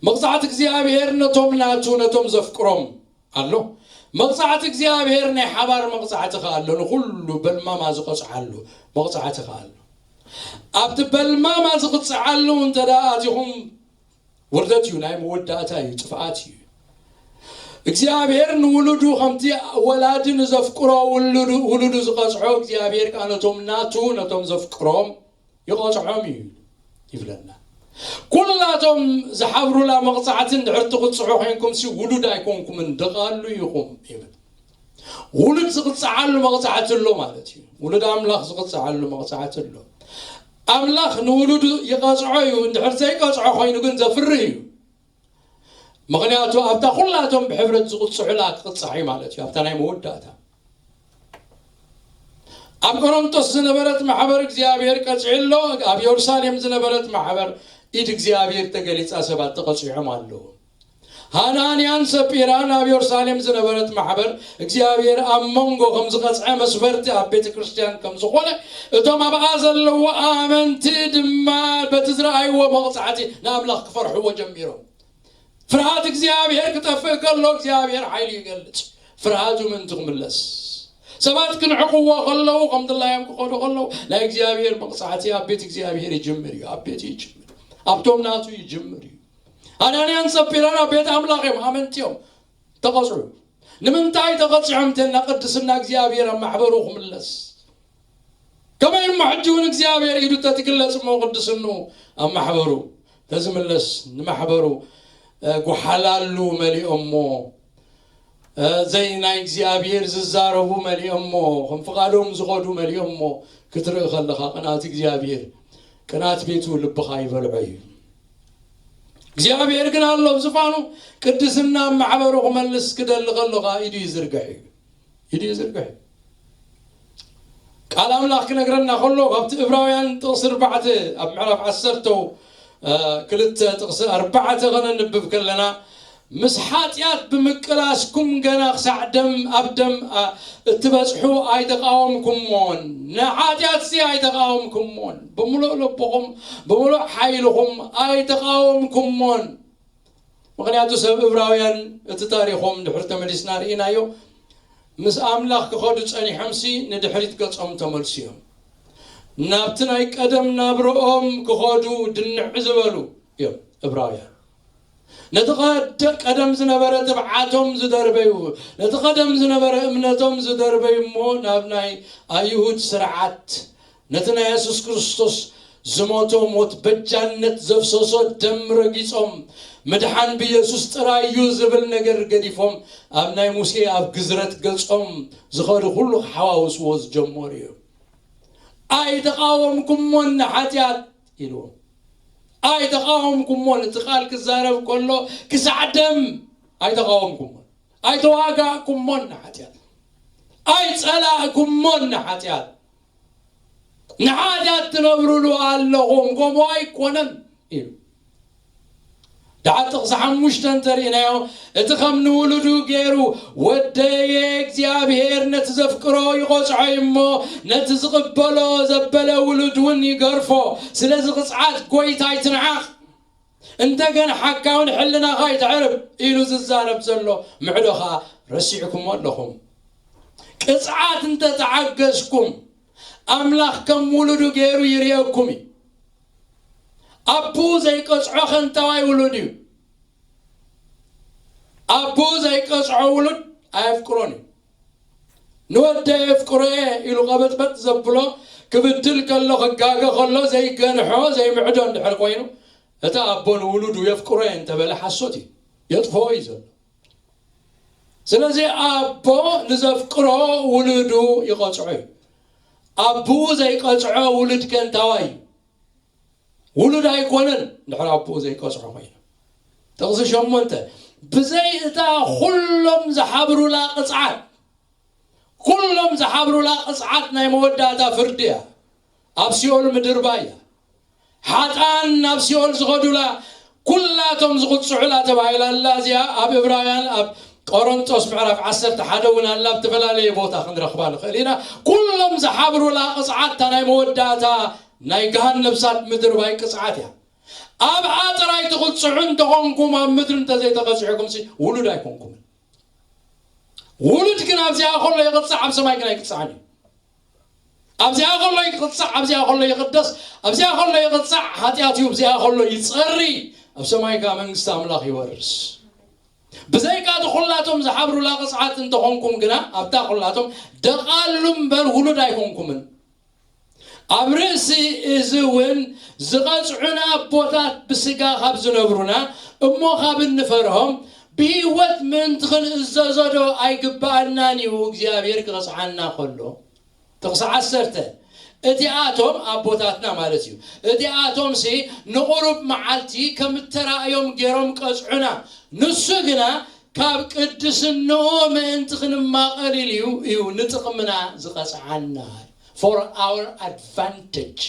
መቕጻዕቲ እግዚኣብሔር ነቶም ናቱ፣ ነቶም ዘፍቅሮም ኣሎ። መቕጻዕቲ እግዚኣብሔር ናይ ሓባር መቕጻዕቲ ከኣ ኣሎ። ንኹሉ በልማማ ዝቐጽዓሉ መቕጻዕቲ ከኣ ኣሎ። ኣብቲ በልማማ ዝቕጽዓሉ እንተ ደኣ ኣቲኹም ውርደት እዩ፣ ናይ መወዳእታ እዩ፣ ጥፍኣት እዩ። እግዚኣብሔር ንውሉዱ ከምቲ ወላዲ ንዘፍቅሮ ውሉዱ፣ ውሉዱ ዝቐጽዖ፣ እግዚኣብሔር ከኣ ነቶም ናቱ፣ ነቶም ዘፍቅሮም ይቐጽዖም እዩ ይብለና። ኩላቶም ዝሓብሩላ መቕጻዕቲ እንድሕር ትቕጽዑ ኮይንኩም ሲ ውሉድ ኣይኮንኩምን፣ ደቓሉ ኢኹም ይብል። ውሉድ ዝቕጽዓሉ መቕጻዕቲ ኣሎ ማለት እዩ። ውሉድ ኣምላኽ ዝቕጽዓሉ መቕጻዕቲ ኣሎ። ኣምላኽ ንውሉዱ ይቐጽዖ እዩ፣ እንድሕር ዘይቀጽዖ ኮይኑ ግን ዘፍርህ እዩ። ምኽንያቱ ኣብታ ኩላቶም ብሕብረት ዝቕጽዑላ ክቕጻዕ እዩ ማለት እዩ፣ ኣብታ ናይ መወዳእታ። ኣብ ቆሮንቶስ ዝነበረት ማሕበር እግዚኣብሔር ቀጺዑ ኣሎ፣ ኣብ የሩሳሌም ዝነበረት ማሕበር ኢድ እግዚኣብሔር ተገሊጻ ሰባት ተቐጺዖም ኣለዉ። ሃናንያን ሰጲራን ኣብ የሩሳሌም ዝነበረት ማሕበር እግዚኣብሔር ኣብ መንጎ ከም ዝቐጽዐ መስፈርቲ ኣብ ቤተ ክርስቲያን ከም ዝኾነ እቶም ኣብኣ ዘለዉ ኣመንቲ ድማ በቲ ዝረኣይዎ መቕጻዕቲ ንኣምላኽ ክፈርሕዎ ጀሚሮም። ፍርሃት እግዚኣብሔር ክጠፍእ ከሎ እግዚኣብሔር ሓይሉ ይገልጽ። ፍርሃቱ ምእንቲ ክምለስ ሰባት ክንዕቕዎ ከለዉ፣ ከም ድላዮም ክኸዱ ከለዉ ናይ እግዚኣብሔር መቕጻዕቲ ኣብ ቤት እግዚኣብሔር ይጅምር እዩ። ኣብ ቤት ይጅምር፣ ኣብቶም ናቱ ይጅምር እዩ። ኣናንያን ሰጲራን ኣብ ቤት ኣምላኽ እዮም፣ ኣመንቲ እዮም፣ ተቐጽዑ። ንምንታይ ተቐጺዖም እንተልና ቅድስና እግዚኣብሔር ኣብ ማሕበሩ ክምለስ። ከመይ እሞ ሕጂ እውን እግዚኣብሔር ኢዱ ተትግለጽ እሞ ቅድስኑ ኣብ ማሕበሩ ተዝምለስ ንማሕበሩ፣ እ፣ ጓሓላሉ መሊኦሞ፣ እ፣ ዘይ ናይ እግዚኣብሔር ዝዛረቡ መሊኦሞ፣ ከም ፍቓዶም ዝኸዱ መሊኦሞ ክትርኢ ከለኻ ቅንኣት እግዚኣብሔር፣ ቅንኣት ቤቱ ልብኻ ይበልዖ እዩ። እግዚኣብሔር ግን ኣሎ ኣብ ዝፋኑ ቅድስና ኣብ ማሕበሩ ክመልስ ክደሊ ከሎ ኸኣ ኢዱ ይዝርግሕ እዩ። ኢዱ ይዝርግሕ እዩ። ቃል ኣምላኽ ክነግረና ከሎ ካብቲ እብራውያን ጥቕሲ ኣርባዕተ ኣብ ምዕራፍ ዓሰርተ፣ እ፣ ክልተ ጥቕሲ ኣርባዕተ ከነንብብ ከለና ምስ ሓጢኣት ብምቅላስኩም ገና ክሳዕ ደም ኣብ ደም፣ እ፣ እትበጽሑ ኣይተቃወምኩሞን። ንሓጢኣትሲ ኣይተቃወምኩሞን። ብምሉእ ልብኹም ብምሉእ ሓይልኹም ኣይተቃወምኩሞን። ምኽንያቱ ሰብ እብራውያን እቲ ታሪኾም ድሕሪ ተመሊስና ርኢናዮ፣ ምስ ኣምላኽ ክኸዱ ጸኒሖምሲ ንድሕሪት ገጾም ተመልሱ እዮም። ናብቲ ናይ ቀደም ናብርኦም ክኸዱ ድንዕ ዝበሉ እዮም እብራውያን። ነቲ ቀደ-፣ ቀደም ዝነበረ ትብዓቶም ዝደርበዩ፣ ነቲ ቀደም ዝነበረ እምነቶም ዝደርበዩ እሞ ናብ ናይ ኣይሁድ ስርዓት ነቲ ናይ የሱስ ክርስቶስ ዝሞቶ ሞት በጃነት ዘፍሰሶ ደም ረጊጾም፣ ምድሓን ብየሱስ ጥራይ እዩ ዝብል ነገር ገዲፎም፣ ኣብ ናይ ሙሴ ኣብ ግዝረት ገጾም ዝኸዱ ኩሉ ክሓዋውስዎ ዝጀመሩ እዮም። ኣይተቃወምኩሞን ንሓጢኣት ኢልዎም። ኣይተቃወምኩሞን፣ እቲ ቃል ክዛረብ ከሎ ክሳዕ ደም ኣይተቃወምኩሞን። ኣይተዋጋእኩሞን ንሓጢኣት፣ ኣይጸላእኩሞን ንሓጢኣት። ንሓጢኣት ትነብሩሉ ኣለኹም፣ ከምኡ ኣይኮነን ኢሉ። ደሓር ጥቕሲ ሓሙሽተ እንተርኢናዮ፣ እቲ ከም ንውሉዱ ገይሩ፣ "ወደየ እግዚኣብሔር ነቲ ዘፍቅሮ ይቐጽዖ እዩ እሞ፣ ነቲ ዝቕበሎ ዘበለ ውሉድ እውን ይገርፎ። ስለዚ ቅጽዓት ጐይታ ኣይትንዓቕ፣ እንተ ገንሓካ እውን ሕልናኻ ኣይተዕርብ" ኢሉ ዝዛረብ ዘሎ ምዕዶ ኸኣ ረሲዕኩሞ ኣለኹም። ቅጽዓት እንተ ተዓገስኩም፣ ኣምላኽ ከም ውሉዱ ገይሩ ይርእየኩም እዩ። ኣቦኡ ዘይቀጽዖ ከንታዋይ ውሉድ እዩ። ኣቦኡ ዘይቀጽዖ ውሉድ ኣየፍቅሮን እዩ። "ንወደይ የፍቅሮ እየ" ኢሉ ቀበጥበጥ ዘብሎ፣ ክብድል ከሎ፣ ክጋገ ከሎ ዘይገንሖ፣ ዘይምዕዶ እንድሕር ኮይኑ፣ እቲ ኣቦ ንውሉዱ "የፍቅሮ እየ" እንተበለ ሓሶት እዩ፣ የጥፍኦ እዩ ዘሎ። ስለዚ ኣቦ ንዘፍቅሮ ውሉዱ ይቐጽዖ እዩ። ኣቦኡ ዘይቀጽዖ ውሉድ ከንታዋይ እዩ። ውሉድ ኣይኮነን፣ እንድሕር ኣቦኡ ዘይቀጽዖ ኮይኑ። ጥቕሲ ሸሞንተ፣ ብዘይ እታ ኩሎም ዝሓብሩላ ቅጽዓት፣ ኩሎም ዝሓብሩላ ቅጽዓት ናይ መወዳእታ ፍርዲ እያ። ኣብ ሲኦል ምድርባይ እያ። ሓጥኣን ናብ ሲኦል ዝኸዱላ፣ ኩላቶም ዝቕጽዑላ ተባሂላ ኣላ። እዚኣ ኣብ ዕብራውያን፣ ኣብ ቆሮንጦስ ምዕራፍ ዓሰርተ ሓደ እውን ኣላ። ኣብ ዝተፈላለየ ቦታ ክንረኽባ ንኽእል ኢና። ኩሎም ዝሓብሩላ ቅጽዓት እታ ናይ መወዳእታ ናይ ገሃነብ እሳት ምድርባይ ቅጽዓት እያ። ኣብኣ ጥራይ ትቕጽዑ እንተኾንኩም፣ ኣብ ምድሪ እንተዘይተቐጺዕኩምሲ ውሉድ ኣይኮንኩምን። ውሉድ ግን ኣብዚኣ ከሎ ይቕጻዕ፣ ኣብ ሰማይ ግን ኣይቅጻዕን እዩ። ኣብዚኣ ከሎ ይቕጻዕ፣ ኣብዚኣ ከሎ ይቕደስ፣ ኣብዚኣ ከሎ ይቕጻዕ፣ ሓጢኣት እዩ፣ ኣብዚኣ ከሎ ይጸሪ፣ ኣብ ሰማይ ከኣ መንግስቲ ኣምላኽ ይወርስ። ብዘይካ እቲ ኩላቶም ዝሓብሩላ ቅጽዓት እንተኾንኩም ግና፣ ኣብታ ኩላቶም ደቓሉ እምበር ውሉድ ኣይኮንኩምን። ኣብ ርእሲ እዚ እውን ዝቐጽዑና ኣቦታት ብስጋ ካብ ዝነብሩና እሞ ካብ እንፈርሆም ብህይወት ምእንቲ ክንእዘዞ ዶ ኣይግብኣናን እዩ እግዚኣብሔር ክቐጽዓና ከሎ? ጥቕሲ ዓሰርተ፣ እቲኣቶም ኣቦታትና ማለት እዩ፣ እቲኣቶምሲ ንቑሩብ መዓልቲ ከም እተራእዮም ገይሮም ቀጽዑና፣ ንሱ ግና ካብ ቅድስንኡ ምእንቲ ክንማቐል ኢሉ እዩ ንጥቕምና ዝቐጽዓና። For our advantage,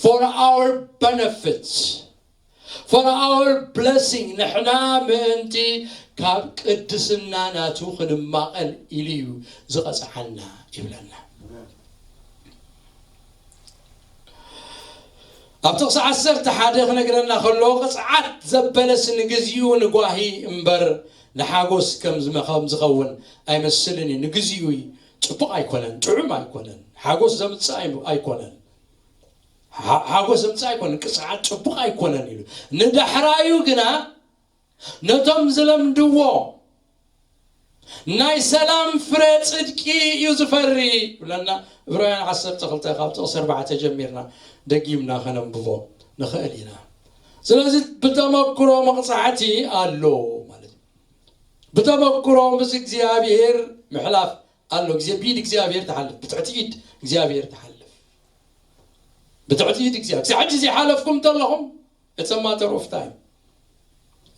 for our benefits, for our blessing፣ ንሕና ምእንቲ ካብ ቅድስና ናቱ ክንማቐል ኢሉ እዩ ዝቐጽዓና ይብለና። ኣብ ጥቕሲ ዓሰርተ ሓደ ክነግረና ከሎ፣ ቅጽዓት ዘበለስ ንግዚኡ ንጓሂ እምበር ንሓጎስ ከም ዝመ-፣ ከም ዝኸውን ኣይመስልን እዩ። ንግዚኡ እዩ፣ ጽቡቕ ኣይኮነን፣ ጥዑም ኣይኮነን፣ ሓጎስ ዘምጽእ ኣይ-፣ ኣይኮነን። ሓ-፣ ሓጎስ ዘምጽእ ኣይኮነን፣ ቅጽዓት ጽቡቕ ኣይኮነን ኢሉ። ንዳሕራዩ ግና ነቶም ዝለምድዎ ናይ ሰላም ፍረ ጽድቂ እዩ ዝፈሪ ይብለና። ዕብራውያን ዓሰርተ ክልተ ካብ ጥቕሲ ኣርባዕተ ጀሚርና ደጊምና ከነንብቦ ንኽእል ኢና። ስለዚ ብተመክሮ መቕጻዕቲ ኣሎ ማለት እዩ። ብተመክሮ ምስ እግዚኣብሔር ምሕላፍ ኣሎ። ግዜ ብኢድ እግዚኣብሔር ትሓልፍ፣ ብትሕቲ ኢድ እግዚኣብሔር ትሓልፍ። ብትሕቲ ኢድ እግዚኣብሔር። ክሳብ ሕጂ ዘይሓለፍኩም እንተለኹም፣ it's a matter of time.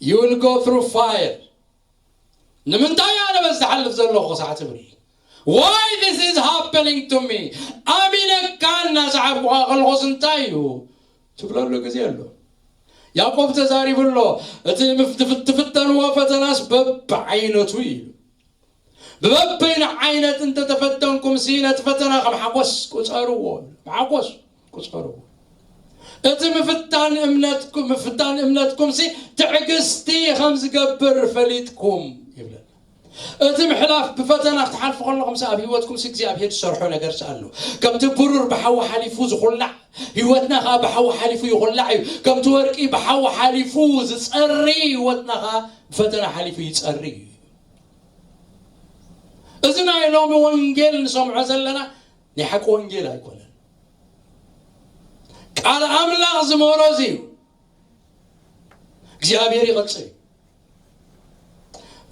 You will go through fire. ንምንታይ ኣነ በዚ ዝሓልፍ ዘለኹ ክሳዕ ትብል? Why this is happening to me? ኣሚነካ እናሰዓብኩኻ ከለኹስ እንታይ እዩ? ትብለሉ ግዜ ኣሎ። ያዕቆብ ተዛሪቡ ኣሎ፣ እቲ ምፍ-፣ ትፍ-፣ ትፍተንዎ ፈተናስ በብዓይነቱ እዩ። ብበበይኑ ዓይነት እንተተፈተንኩምሲ ነቲ ፈተና ከም ሓጎስ ቁጸርዎ። ሓጎስ ቁጸርዎ። እቲ ምፍታን እምነትኩም፣ ምፍታን እምነትኩምሲ ትዕግስቲ ከም ዝገብር ፈሊጥኩም ይብለና። እቲ ምሕላፍ ብፈተና ክትሓልፉ ከለኹምሲ ኣብ ህይወትኩምሲ እግዚኣብሔር ዝሰርሖ ነገርሲ ኣሎ። ከምቲ ብሩር ብሓዊ ሓሊፉ ዝኹላዕ፣ ህይወትና ከኣ ብሓዊ ሓሊፉ ይኹላዕ እዩ። ከምቲ ወርቂ ብሓዊ ሓሊፉ ዝጸሪ፣ ህይወትና ከኣ ብፈተና ሓሊፉ ይጸሪ እዩ። እዚ ናይ ሎሚ ወንጌል ንሰምዖ ዘለና ናይ ሓቂ ወንጌል ኣይኮነን። ቃል ኣምላኽ ዝመረዝ እዩ። እግዚኣብሔር ይቐጽል እዩ።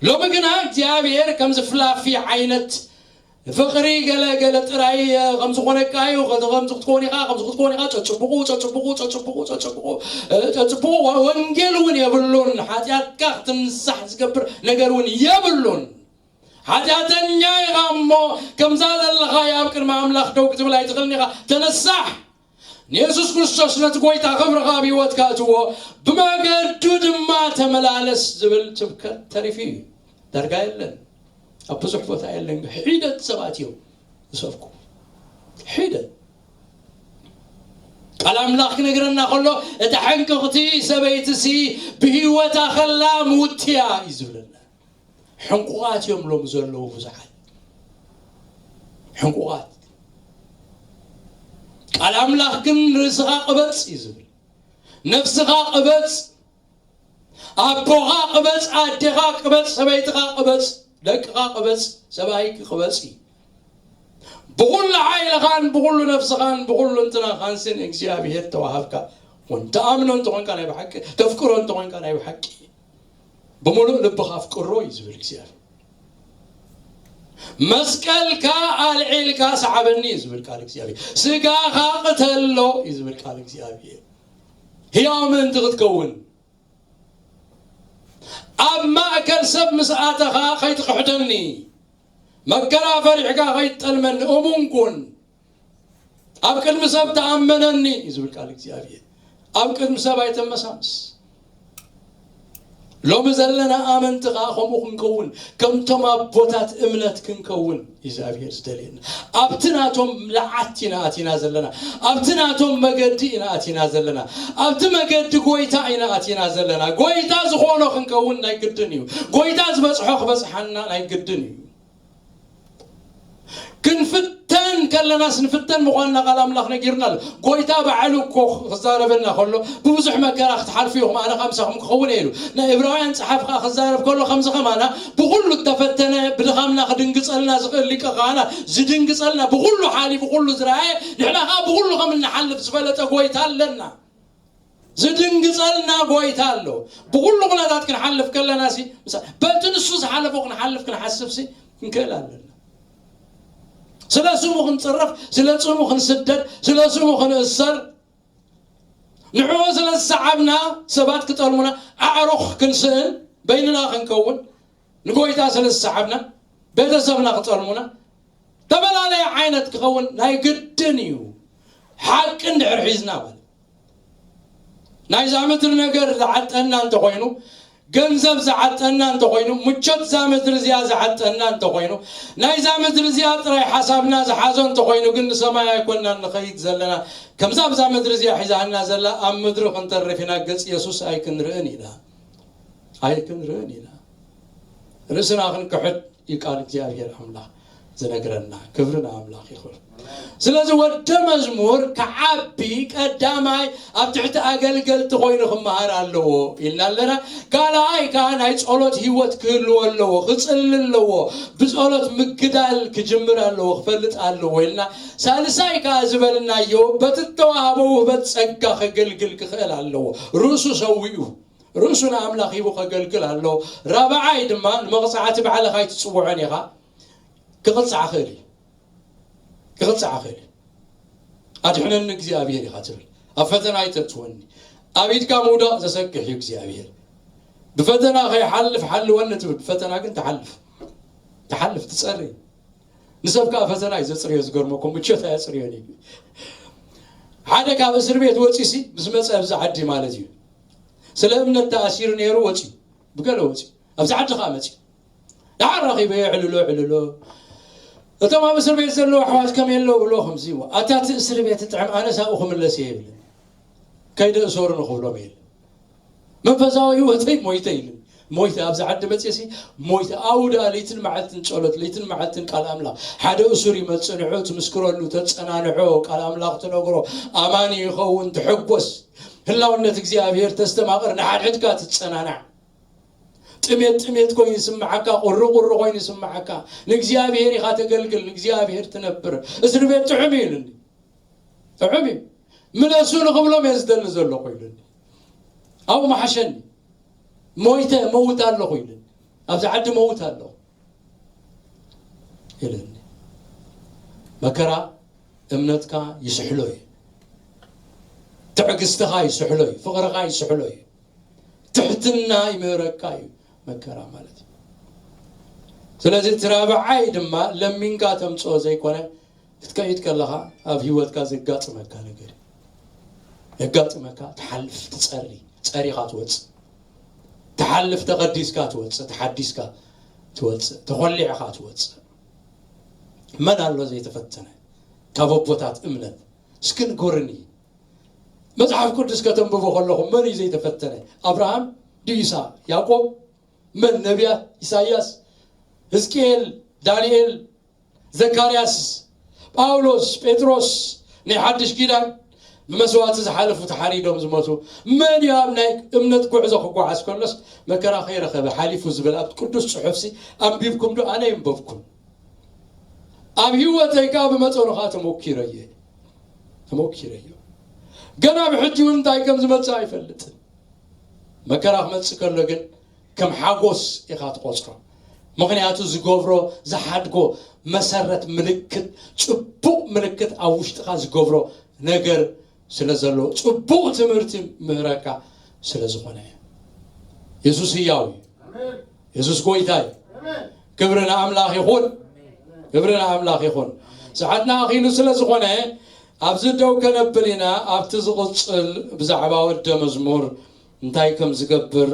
ሎሚ ግና እግዚኣብሔር ከምዚ ፍላፊ ዓይነት ፍቕሪ ገለ ገለ ጥራይ ከም ዝኾነካ እዩ። ከምዚ ክትኮን ኢኻ፣ ከምዚ ክትኮን ኢኻ፣ ጸጽብቑ ጸጽብቑ ጸጽብቑ ጸጽብቑ ጸጽብቑ ጸጽብቑ። ወንጌል እውን የብሉን። ሓጢኣትካ ክትንሳሕ ዝገብር ነገር እውን የብሉን። ሓጢኣተኛ ኢኻ እሞ ከምዛ ዘለኻ ኣብ ቅድሚ ኣምላኽ ደው ክትብል ኣይትኽእልን ኢኻ። ተነሳሕ። ንየሱስ ክርስቶስ ነቲ ጎይታ ክብርኻ ኣብ ህይወትካ እትዎ፣ ብመገዱ ድማ ተመላለስ ዝብል ስብከት ተሪፉ እዩ። ዳርጋ የለን፣ ኣብ ብዙሕ ቦታ የለን። ሒደት ሰባት እዮም ዝሰብኩ። ሒደት። ቃል ኣምላኽ ክነግረና ከሎ፣ እታ ሕንቅቕቲ ሰበይትሲ ብህይወታ ከላ ምውትያ እዩ ዝብለና። ሕንቁቓት እዮም ሎም ዘለዉ ብዙሓት። ሕንቁቓት። ቃል ኣምላኽ ግን ርእስኻ ቅበጽ እዩ ዝብል። ነፍስኻ ቅበጽ፣ ኣቦኻ ቅበጽ፣ ኣዴኻ ቅበጽ፣ ሰበይትኻ ቅበጽ፣ ደቅኻ ቅበጽ፣ ሰብኣይኪ ቅበጽ እዩ። ብኹሉ ሓይልኻን ብኹሉ ነፍስኻን ብኹሉ እንትናኻንሲ ንእግዚኣብሔር ተዋሃብካ። ወን ተኣምኖ እንተኾንካ ናይ ብሓቂ፣ ተፍቅሮ እንተኾንካ ናይ ብሓቂ፣ ብምሉእ ልብኻ ኣፍቅሮ እዩ ዝብል እግዚኣብሔር። መስቀልካ ኣልዒልካ ሰዓበኒ እዩ ዝብል ቃል እግዚኣብሔር። ስጋኻ ቅተሎ እዩ ዝብል ቃል እግዚኣብሔር። ህያው ምእንቲ ክትከውን፣ ኣብ ማእከል ሰብ ምስ ኣተኻ ከይትኽሕደኒ፣ መከራ ፈሪሕካ ከይትጠልመኒ እሙን ኩን። ኣብ ቅድሚ ሰብ ተኣመነኒ እዩ ዝብል ቃል እግዚኣብሔር። ኣብ ቅድሚ ሰብ ኣይተመሳምስ። ሎሚ ዘለና ኣመንቲ ኸዓ ከምኡ ክንከውን፣ ከምቶም ኣቦታት እምነት ክንከውን እግዚኣብሔር ዝደልየና። ኣብቲ ናቶም ለዓት ኢና ኣቲና ዘለና፣ ኣብቲ ናቶም መገዲ ኢና ኣቲና ዘለና፣ ኣብቲ መገዲ ጎይታ ኢና ኣቲና ዘለና። ጎይታ ዝኾኖ ክንከውን ናይ ግድን እዩ። ጎይታ ዝበጽሖ ክበጽሓና ናይ ግድን እዩ። ክንፍተን ከለናስ ንፍተን ምዃንና ቃል ኣምላኽ ነጊርና ኣሎ። ጎይታ ባዕሉ እኮ ክዛረበና ከሎ፣ ብብዙሕ መከራ ክትሓልፉ ኢኹም፣ ኣነ ኸኣ ምሳኹም ክኸውን እየ ኢሉ። ናይ ዕብራውያን ጸሓፊ ኸኣ ክዛረብ ከሎ፣ ከምዚ ኸማና ብኹሉ እተፈተነ፣ ብድኻምና ክድንግጸልና ዝኽእል ሊቀ ካህናት ዝድንግጸልና፣ ብኹሉ ሓሊፉ፣ ብኹሉ ዝረኣየ፣ ንሕና ኸኣ ብኹሉ ከም እንሓልፍ ዝፈለጠ ጎይታ ኣለና። ዝድንግጸልና ጎይታ ኣሎ። ብኹሉ ኩነታት ክንሓልፍ ከለና ሲ፣ ምሳ-፣ በቲ ንሱ ዝሓለፎ ክንሓልፍ ክንሓስብ ሲ፣ ክንክእል ኣለና። ስለ ስሙ ክንጽረፍ፣ ስለ ስሙ ክንስደድ፣ ስለ ስሙ ክንእሰር፣ ንዕኡ ስለ ዝሰዓብና ሰባት ክጠልሙና፣ ኣዕሩኽ ክንስእን፣ በይንና ክንከውን፣ ንጎይታ ስለ ዝሰዓብና፣ ቤተሰብና ክጠልሙና፣ ዝተፈላለየ ዓይነት ክኸውን ናይ ግድን እዩ። ሓቂ እንድሕር ሒዝና ማለት፣ ናይዛ ምድሪ ነገር ዝዓጠና እንተኾይኑ፣ ገንዘብ ዝዓጠና እንተኾይኑ፣ ምቾት እዛ ምድሪ እዚኣ ዝዓጠና እንተኾይኑ፣ ናይዛ ምድሪ እዚኣ ጥራይ ሓሳብና ዝሓዞ እንተኾይኑ፣ ግን ንሰማይ ኣይኮንና ንኸይድ ዘለና። ከምዛ ኣብዛ ምድሪ እዚኣ ሒዛና ዘላ፣ ኣብ ምድሪ ክንተርፍ ኢና፣ ገጽ የሱስ ኣይክንርእን ኢና። ኣይክንርእን ኢና። ርእስና ክንክሕድ እዩ ቃል እግዚኣብሔር ኣምላኽ ዝነግረና። ክብሪ ንኣምላኽ ይኹን። ስለዚ ወደ መዝሙር ክዓቢ ቀዳማይ ኣብ ትሕቲ ኣገልገልቲ ኮይኑ ክመሃር ኣለዎ ኢልና ኣለና። ካልኣይ ከኣ ናይ ጸሎት ህይወት ክህልዎ ኣለዎ፣ ክጽሊ ኣለዎ፣ ብጸሎት ምግዳል ክጅምር ኣለዎ፣ ክፈልጥ ኣለዎ ኢልና። ሳልሳይ ከኣ ዝበልናዮ በቲ እተዋህቦ ውህበት ጸጋ ከገልግል ክኽእል ኣለዎ። ርእሱ ሰዊኡ፣ ርእሱ ንኣምላኽ ሂቡ ከገልግል ኣለዎ። ራብዓይ ድማ ንመቕጻዕቲ ባዕልኻ ኣይትጽውዖን ኢኻ። ክቕጻዕ ክእል እዩ። ክቕጻዕ ክእል እዩ። ኣድሕነኒ እግዚኣብሔር ኢኻ ትብል። ኣብ ፈተና ኣይተእትወኒ። ኣብ ኢድካ ምውዳቕ ዘሰክሕ እዩ እግዚኣብሔር። ብፈተና ከይሓልፍ ሓልወኒ ትብል። ብፈተና ግን ትሓልፍ። ትሓልፍ፣ ትጸሪ። ንሰብ ከኣ ፈተና እዩ ዘጽርዮ። ዝገርመኩም ምቾት ኣየጽርዮን እዩ። ሓደ ካብ እስር ቤት ወጺሲ ምስ መጸ ኣብዚ ዓዲ ማለት እዩ። ስለ እምነት ተኣሲሩ ነይሩ ወጺኡ። ብገለ ወጺኡ። ኣብዚ ዓዲ ከኣ መጺኡ። ደሓር ረኺበ የዕልሎ፣ ዕልሎ። እቶም ኣብ እስር ቤት ዘለዉ ኣሕዋት ከመይ ኣለዉ ብሎ ከምዚ ይብሎ። ኣታ እቲ እስር ቤት ጥዕም ኣነስ ኣብኡ ክምለስ እየ ይብለኒ። ከይደ እሰሩኒ ክብሎም የለ። መንፈሳዊ ህይወተይ ሞይተ ኢሉ። ሞይተ ኣብዚ ዓዲ መጽሲ ሞይተ። ኣብኡ ደኣ ለይትን መዓልትን ጸሎት፣ ለይትን መዓልትን ቃል ኣምላኽ። ሓደ እሱር ይመጽእ፣ ንዑ ትምስክረሉ፣ ተጸናንዖ፣ ቃል ኣምላኽ ትነግሮ፣ ኣማኒ ይኸውን፣ ትሕጎስ። ህላውነት እግዚኣብሔር ተስተማቕር፣ ንሓድሕድካ ትጸናናዕ። ጥሜት ጥሜት ኮይኑ ይስምዓካ፣ ቁሪ ቁሪ ኮይኑ ይስምዓካ። ንእግዚኣብሔር ኢኻ ተገልግል፣ ንእግዚኣብሔር ትነብር። እስር ቤት ጥዑም እዩ ኢሉኒ። ጥዑም እዩ። ምለሱ ንኽብሎም እየ ዝደሊ ዘለኹ ኢሉኒ። ኣብኡ መሓሸኒ። ሞይተ መውት ኣለኹ ኢሉኒ። ኣብዚ ዓዲ መውት ኣለኹ ኢሉኒ። መከራ እምነትካ ይስሕሎ እዩ። ትዕግስትኻ ይስሕሎ እዩ። ፍቕርኻ ይስሕሎ እዩ። ትሕትና ይምህረካ እዩ መከራ ማለት እዩ። ስለዚ እቲ ራብዓይ ድማ ለሚንካ ተምፅኦ ዘይኮነ ክትከይድ ከለኻ ኣብ ህይወትካ ዘጋጥመካ ነገር እዩ። የጋጥመካ። ትሓልፍ፣ ትፀሪ፣ ፀሪኻ ትወፅእ። ትሓልፍ፣ ተቐዲስካ ትወፅእ፣ ተሓዲስካ ትወፅእ፣ ተኾሊዕኻ ትወፅእ። መን ኣሎ ዘይተፈተነ ካብ ኣቦታት እምነት? እስኪ ንገሩኒ። መጽሓፍ ቅዱስ ከተንብቡ ከለኹም መን እዩ ዘይተፈተነ? ኣብርሃም ድዩ? ይስሐቅ? ያዕቆብ? መን? ነቢያት? ኢሳይያስ? ህዝቅኤል? ዳንኤል? ዘካርያስ? ጳውሎስ? ጴጥሮስ? ናይ ሓድሽ ኪዳን ብመስዋዕቲ ዝሓለፉ ተሓሪዶም ዝሞቱ? መን እዩ ኣብ ናይ እምነት ጉዕዞ ክጓዓዝ ከሎስ መከራ ከይረኸበ ሓሊፉ ዝብል ኣብ ቅዱስ ጽሑፍሲ ኣንቢብኩም ዶ? ኣነ የንበብኩን። ኣብ ህይወተይ ከኣ ብመጠኑ ከኣ ተሞኪረዮ ተሞኪረዮ። ገና ብሕጂ እውን እንታይ ከም ዝመጽእ ኣይፈልጥን። መከራ ክመጽእ ከሎ ግን ከም ሓጎስ ኢኻ ትቆጽሮ። ምኽንያቱ ዝገብሮ፣ ዝሓድጎ መሰረት፣ ምልክት፣ ጽቡቕ ምልክት ኣብ ውሽጥኻ ዝገብሮ ነገር ስለ ዘሎ፣ ጽቡቕ ትምህርቲ ምህረካ ስለ ዝኾነ እዩ። የሱስ ህያው እዩ። የሱስ ጎይታ እዩ። ክብሪ ንኣምላኽ ይኹን። ክብሪ ንኣምላኽ ይኹን። ሰዓትና ኣኺሉ ስለ ዝኾነ ኣብዚ ደው ከነብል ኢና። ኣብቲ ዝቕጽል ብዛዕባ ወደ መዝሙር እንታይ ከም ዝገብር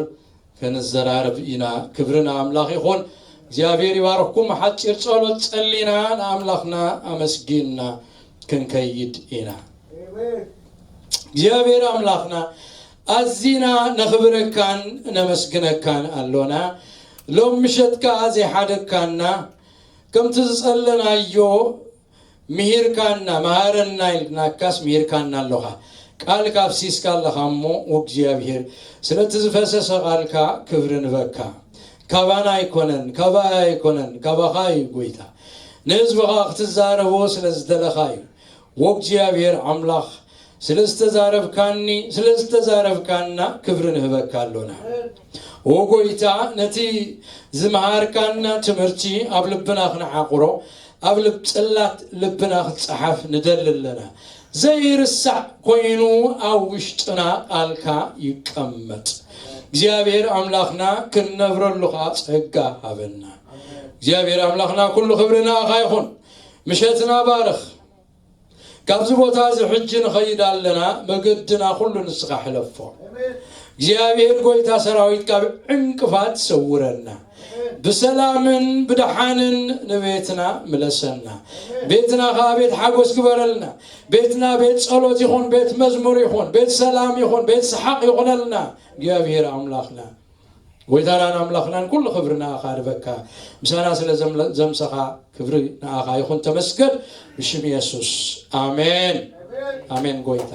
ክንዘራረብ ኢና። ክብሪ ንኣምላኽ ይኹን። እግዚኣብሔር ይባርኽኩም። ሓጺር ጸሎት ጸሊና ንኣምላኽና ኣመስጊንና ክንከይድ ኢና። እግዚኣብሔር ኣምላኽና ኣዚና ነኽብረካን ነመስግነካን ኣሎና። ሎም ምሸት ከኣ ዘይሓደግካና፣ ከምቲ ዝጸለናዮ ምሂርካና፣ መሃረና ኢልናካስ ምሂርካና ኣሎኻ። ቃልካ ኣፍሲስካ ኣለኻ እሞ፣ እግዚኣብሔር ስለቲ ዝፈሰሰ ቃልካ ክብሪ ንበካ። ካባና ኣይኮነን፣ ካባይ ኣይኮነን፣ ካባኻ እዩ ጎይታ። ንህዝብኻ ክትዛረቦ ስለ ዝደለኻ እዩ። ወእግዚኣብሔር ኣምላኽ ስለ ዝተዛረብካኒ፣ ስለ ዝተዛረብካና ክብሪ ንህበካ ኣሎና። ወጎይታ ነቲ ዝመሃርካና ትምህርቲ ኣብ ልብና ክንዓቕሮ፣ ኣብ ልብ ጽላት ልብና ክጸሓፍ ንደሊ ኣለና። ዘይርሳዕ ኮይኑ ኣብ ውሽጥና ቃልካ ይቀመጥ። እግዚኣብሔር ኣምላኽና ክንነብረሉ ኸኣ ጸጋ ሃበና። እግዚኣብሔር ኣምላኽና ኩሉ ክብሪ ንኣኻ ይኹን። ምሸትና ባርኽ። ካብዚ ቦታ እዚ ሕጂ ንኸይድ ኣለና፣ መገድና ኩሉ ንስኻ ሕለፎ። እግዚኣብሔር ጎይታ ሰራዊት ካብ ዕንቅፋት ሰውረና። ብሰላምን ብደሓንን ንቤትና ምለሰና። ቤትና ከኣ ቤት ሓጎስ ግበረልና። ቤትና ቤት ጸሎት ይኹን፣ ቤት መዝሙር ይኹን፣ ቤት ሰላም ይኹን፣ ቤት ሰሓቕ ይኹነልና። እግዚኣብሔር ኣምላኽና ጎይታናን ኣምላኽናን ኩሉ ክብሪ ንኣኻ ንበካ። ምሳና ስለ ዘምለ-፣ ዘምሰኻ ክብሪ ንኣኻ ይኹን። ተመስገን ብሽም የሱስ። ኣሜን። ኣሜን ጎይታ።